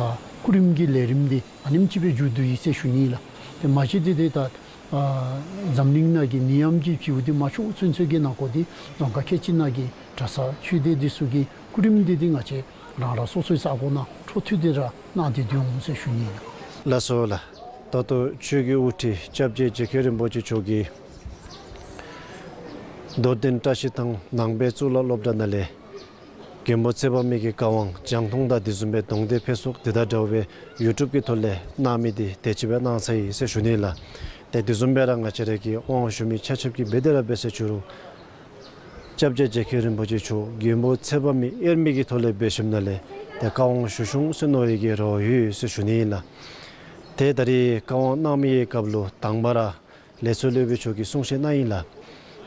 སྐུ་རིམ་གྱི་ལས་རིམ་འདི་ཨ་ནེམ་ཅིག་སྦེ་མཇུག་བསྡུ་ཡི་ཟེར་ཞུ་ནི་ལགས། ཏེ་མ་གཞི་འདི་ཏེ་ད་འཛམ་གླིང་ནང་གི་ནད་ཡམས་ཀྱི་བྱུས་འདི་མ་ཤོར་ཚུན་ཚོད་ཀྱི་ནང་འཁོད་འདི་རྫོང་ཁག་ཁལ་གཅིག་ནང་གི་གྲྭ་ས་ཆོས་སྡེ་འདི་ཚུ་གི་སྐུ་རིམ་འདི་ཏེ་ང་བཅས་རང་རང་སོ་སོའི་ས་གོ་ནང་འཕྲོ་མཐུད་དེ་ར་གནང་སྟེ་སྡོད་འོང་ཟེར་ཞུ་ནི་ལགས། ལགས་སོ་ལགས། ད་ལྟོ་ཆོས་ཀྱི་དབུ་ཁྲིད་སྐྱབས་རྗེ་རྗེ་མཁན་རིན་པོ་ཆེ་མཆོག་གིས་རྡོར་གདན་བཀྲ་ཤིས་ཐང་ནང་པའི་གཙུག་ལག་སློབ་གྲྭ་ནང་ལས་མགོན་པོ་ཚེ་དཔག་མེད་ཀྱི་བཀའ་དབང་རྒྱང་མཐོང་དང་དེ་བཟུམ་སྦེ་གདོང་འདེད་ཕེབས་བསུ་དེ་དང་འདྲཝ་སྦེ་ཡུ་ཊུབ་ཀྱི་ཐོག་ལས་གནང་མི་འདི་དེ་ཅིག་སྦེ་གནང་ཚར་ཡི་ཟེར་ཞུ་ནི་ལགས། ཏེ་དེ་བཟུམ་སྦེ་ར་ང་བཅས་ར་གི་དབང་ཞུ་མི་ཆ་ཁྱབ་ཀྱིས་འབད་དེ་ར་འབད་ཟེར་ཞུ་རུང་སྐྱབས་རྗེ་རྗེ་མཁན་རིན་པོ་ཆེ་མཆོག་མགོན་པོ་ཚེ་དཔག་མེད་དབྱེར་མེད་ཀྱི་ཐོག་ལས་འབད་ཞིནམ་ལས་ཏེ་བཀའ་དབང་ཞུ་ཞུ་འོང་ཟེར་མནོ་བའི་གི་རེ་བ་ཡོད་ཟེར་ཞུ་ནི་ཨིན་ལགས། ཏེ་ད་རེས་བཀའ་དབང་གནང་མི་གི་སྐབས་ལུ་དང་པ་ར་ལས་ཚོགས་སློབ་དཔོན་མཆོག་གིས་གསུང་བཤད་གནང་ཡི་ལགས།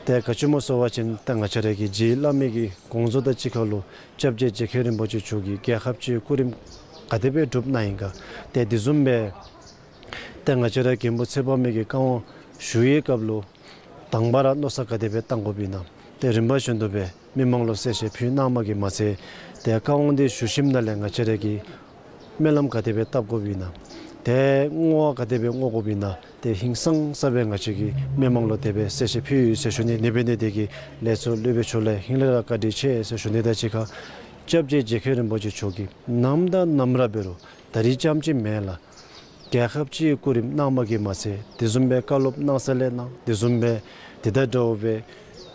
ཏེ་ག་ཅི་སྨོ་ཟེར་བ་ཅིན་ཏེ་ང་བཅས་ར་གི་རྗེ་བླ་མའི་གི་དགོངས་རྫོགས་དང་གཅིག་ཁར་ལུ་སྐྱབས་རྗེ་རྗེ་མཁན་རིན་པོ་ཆེ་མཆོག་གིས་རྒྱལ་ཁབ་སྤྱིའི་སྐུ་རིམ་ག་དེ་སྦེ་སྒྲུབ་གནང་ཡི་ག། ཏེ་དེ་བཟུམ་སྦེ་ཏེ་ང་བཅས་ར་མགོན་པོ་ཚེ་དཔག་མེད་ཀྱི་བཀའ་དབང་ཞུ་བའི་སྐབས་ལུ་དང་པ་ར་མནོ་བསམ་ག་དེ་སྦེ་བཏང་དགོཔ་ཨིན་ན། ཏེ་རིམ་པ་བཞིན་དུ་སྦེ་མི་མང་ལུ་གསལ་བཤད་ཕུལ་གནངམ་གིས་མ་ཚད་ཏེ་བཀའ་དབང་འདི་ཞུ་ཞིནམ་ལས་ང་བཅས་ར་གིས་སྨོན་ལམ་ག་དེ་སྦེ་བཏབ་དགོཔ་ཨིན་ན། ཏེ་བསྔོ་བ་ག་དེ་སྦེ་བསྔོ་དགོཔ་ཨིན་ན། ཏེ་ཧིང་སངས་ས་སྦེ་ང་བཅས་ཀྱིས་མི་མང་ལུ་དེ་སྦེ་གསལ་བཤད་ཕུལ་ཡི་ཟེར་ཞུ་ནི། ཨ་ནི་འབད་ནི་དེ་གིས་ལས་ཚོགས་སློབ་དཔོན་མཆོག་ལུ་ཧིང་ལས་ར་བཀའ་དྲིན་ཆེ་ཟེར་ཞུ་ནི་དང་གཅིག་ཁར་སྐྱབས་རྗེ་རྗེ་མཁན་རིན་པོ་ཆེ་མཆོག་གིས་ནམ་དང་ནམ་ར་འབད་རུང་ད་རིས་རྐྱངམ་ཅིག་མེན་ལགས། རྒྱལ་ཁབ་སྤྱིའི་སྐུ་རིམ་གནངམ་གིས་མ་ཚད་དེ་བཟུམ་སྦེ་བཀའ་སློབ་གནང་ས་ལས་གནང་། དེ་བཟུམ་སྦེ་དེ་དང་འདྲཝ་སྦེ་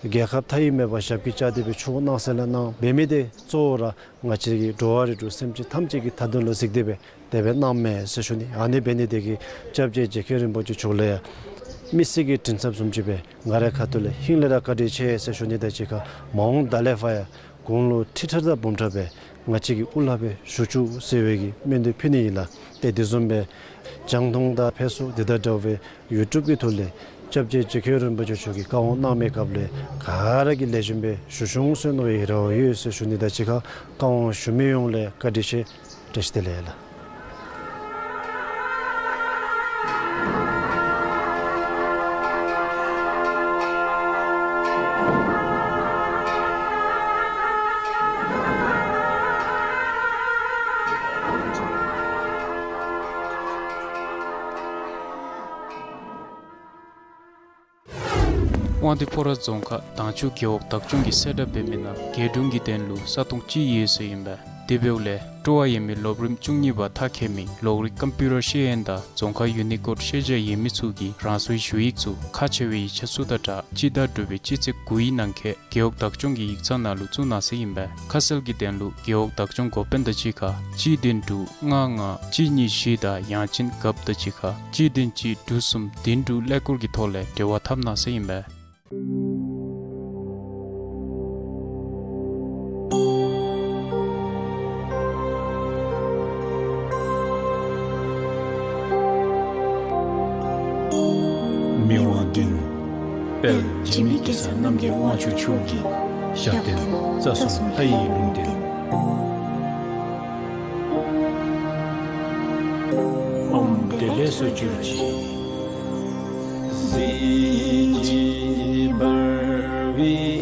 རྒྱལ་ཁབ་མཐའ་དབུས་མེད་པར་ཞབས་ཀྱིས་བཅགས་ཏེ་སྦེ་ཆོས་གནང་ས་ལས་གནང་། འབད་མི་དེ་གཙོ་བོ་ར་ང་བཅས་ཀྱི་འགྲོ་བ་རིགས་དྲུག་སེམས་ཅན་ཐམས་ཅད་ཀྱི་མཐའ་དོན་ལུ་གཟིགས་ཏེ་སྦེ་དེ་སྦེ་གནངམ་མས་ཟེར་ཞུ་ནི། ཨ་ནི་འབད་ནི་དེ་གིས་སྐྱབས་རྗེ་རྗེ་མཁན་རིན་པོ་ཆེ་མཆོག་ལུ་ཡང་མི་སེར་གྱི་མགྲིན་ཚབ་བཟུམ་ཅིག་སྦེ་ང་རའི་ཁ་ཐུག་ལས་ཧིང་ལས་ར་བཀའ་དྲིན་ཆེ་ཟེར་ཞུ་ནི་དང་གཅིག་ཁར་མ་འོངས་ད་ལས་ཕར་ཡང་དགུང་ལོ་ཁྲི་ཕྲག་དང་འབུམ་ཕྲག་སྦེ་ང་བཅས་ཀྱི་དབུ་བླ་སྦེ་བཞུགས་བཅུག་ཟེར་བའི་གི་སྨོན་འདུན་ཕུལ་ནི་ཨིན་ལགས། ཏེ་དེ་བཟུམ་སྦེ་རྒྱང་མཐོང་དང་ཕེབས་བསུ་དེ་དང་འདྲཝ་སྦེ་ཡུ་ཊུབ་ཀྱི་ཐོག་ལས་སྐྱབས་རྗེ་རྗེ་མཁན་རིན་པོ་ཆེ་མཆོག་གིས་བཀའ་དབང་གནང་མི་སྐབས་ལས་ག་ར་གིས་ལེགས་ཤོམ་སྦེ་ཞུ་ཞུ་འོང་ཟེར་མནོ་བའི་རེ་བ་ཡོད་ཟེར་ཞུ་ནི་དང་གཅིག་ཁར་བཀའ་དབང་ཞུ་མི་ཡོངས་ལུ་བཀའ་དྲིན་ཆེ། བཀྲ་ཤིས་བདེ་ལེགས་ལགས། དབང་འདུས་ཕོ་བྲང་རྫོང་ཁག་དྭངས་ཆུ་རྒེད་འོག་བདག་སྐྱོང་གི་གསལ་བསྒྲགས་འབད་མི་ནང་རྒེད་དྲུང་གི་དོན་ལུ་ས་སྟོང་གཅིག་ཡོད་ཟེར་ཨིན་པས། དེ་འབདཝ་ལས་སྤྲོ་བ་ཡོད་མི་སློབ་རིམ་བཅུ་གཉིས་པ་མཐར་འཁྱོལ་མི་གློག་རིག་ཀམ་པིའུ་ཊར་ཤེས་ཡོན་དང་རྫོང་ཁ་ཡུ་ནི་ཀོཌ་ཤེས་བྱ་ཡོད་མི་ཚུ་གིས་རང་སོའི་ཞུ་ཡིག་ཚུ་ཁག་ཆེ་བའི་ཡིག་ཆ་ཚུ་དང་སྦྲགས་སྤྱི་ཟླ་དྲུག་པའི་སྤྱི་ཚེས་དགུའི་ནང་འཁོད་རྒེད་འོག་བདག་སྐྱོང་གི་ཡིག་ཚང་ནང་ལུ་བཙུགས་གནང་ཟེར་ཨིན་པས། ཁ་གསལ་གྱི་དོན་ལུ་རྒེད་འོག་བདག་སྐྱོང་འགོ་དཔོན་དང་གཅིག་ཁར་གཅིག་བདུན་དྲུག་ལྔ་ལྔ་གཅིག་གཉིས་བཞི་དང་ཡང་ཅིན་རྒཔོ་དང་གཅིག་ཁར་གཅིག་བདུན་གཅིག་དྲུག་གསུམ་བདུན་དྲུག་ཀླད་ཀོར་གྱི་ཐོག་ལས་འབྲེལ་བ་འཐབ་གནང་ཟེར་ཨིན་པས། མི་དབང་བདུན། དཔལ་འཇིགས་མེད་གེ་སར་རྣམ་རྒྱལ་དབང་ཕྱུག་མཆོག་གི་ཞབས་བརྟན་རྩ་གསུམ་ལྷ་ཡི་ལུང་བསྟན། ཨོཾ་བདེ་ལེགས་སུ་གྱུར་ཅིག། གཟི་བརྗིད་འབར་བའི་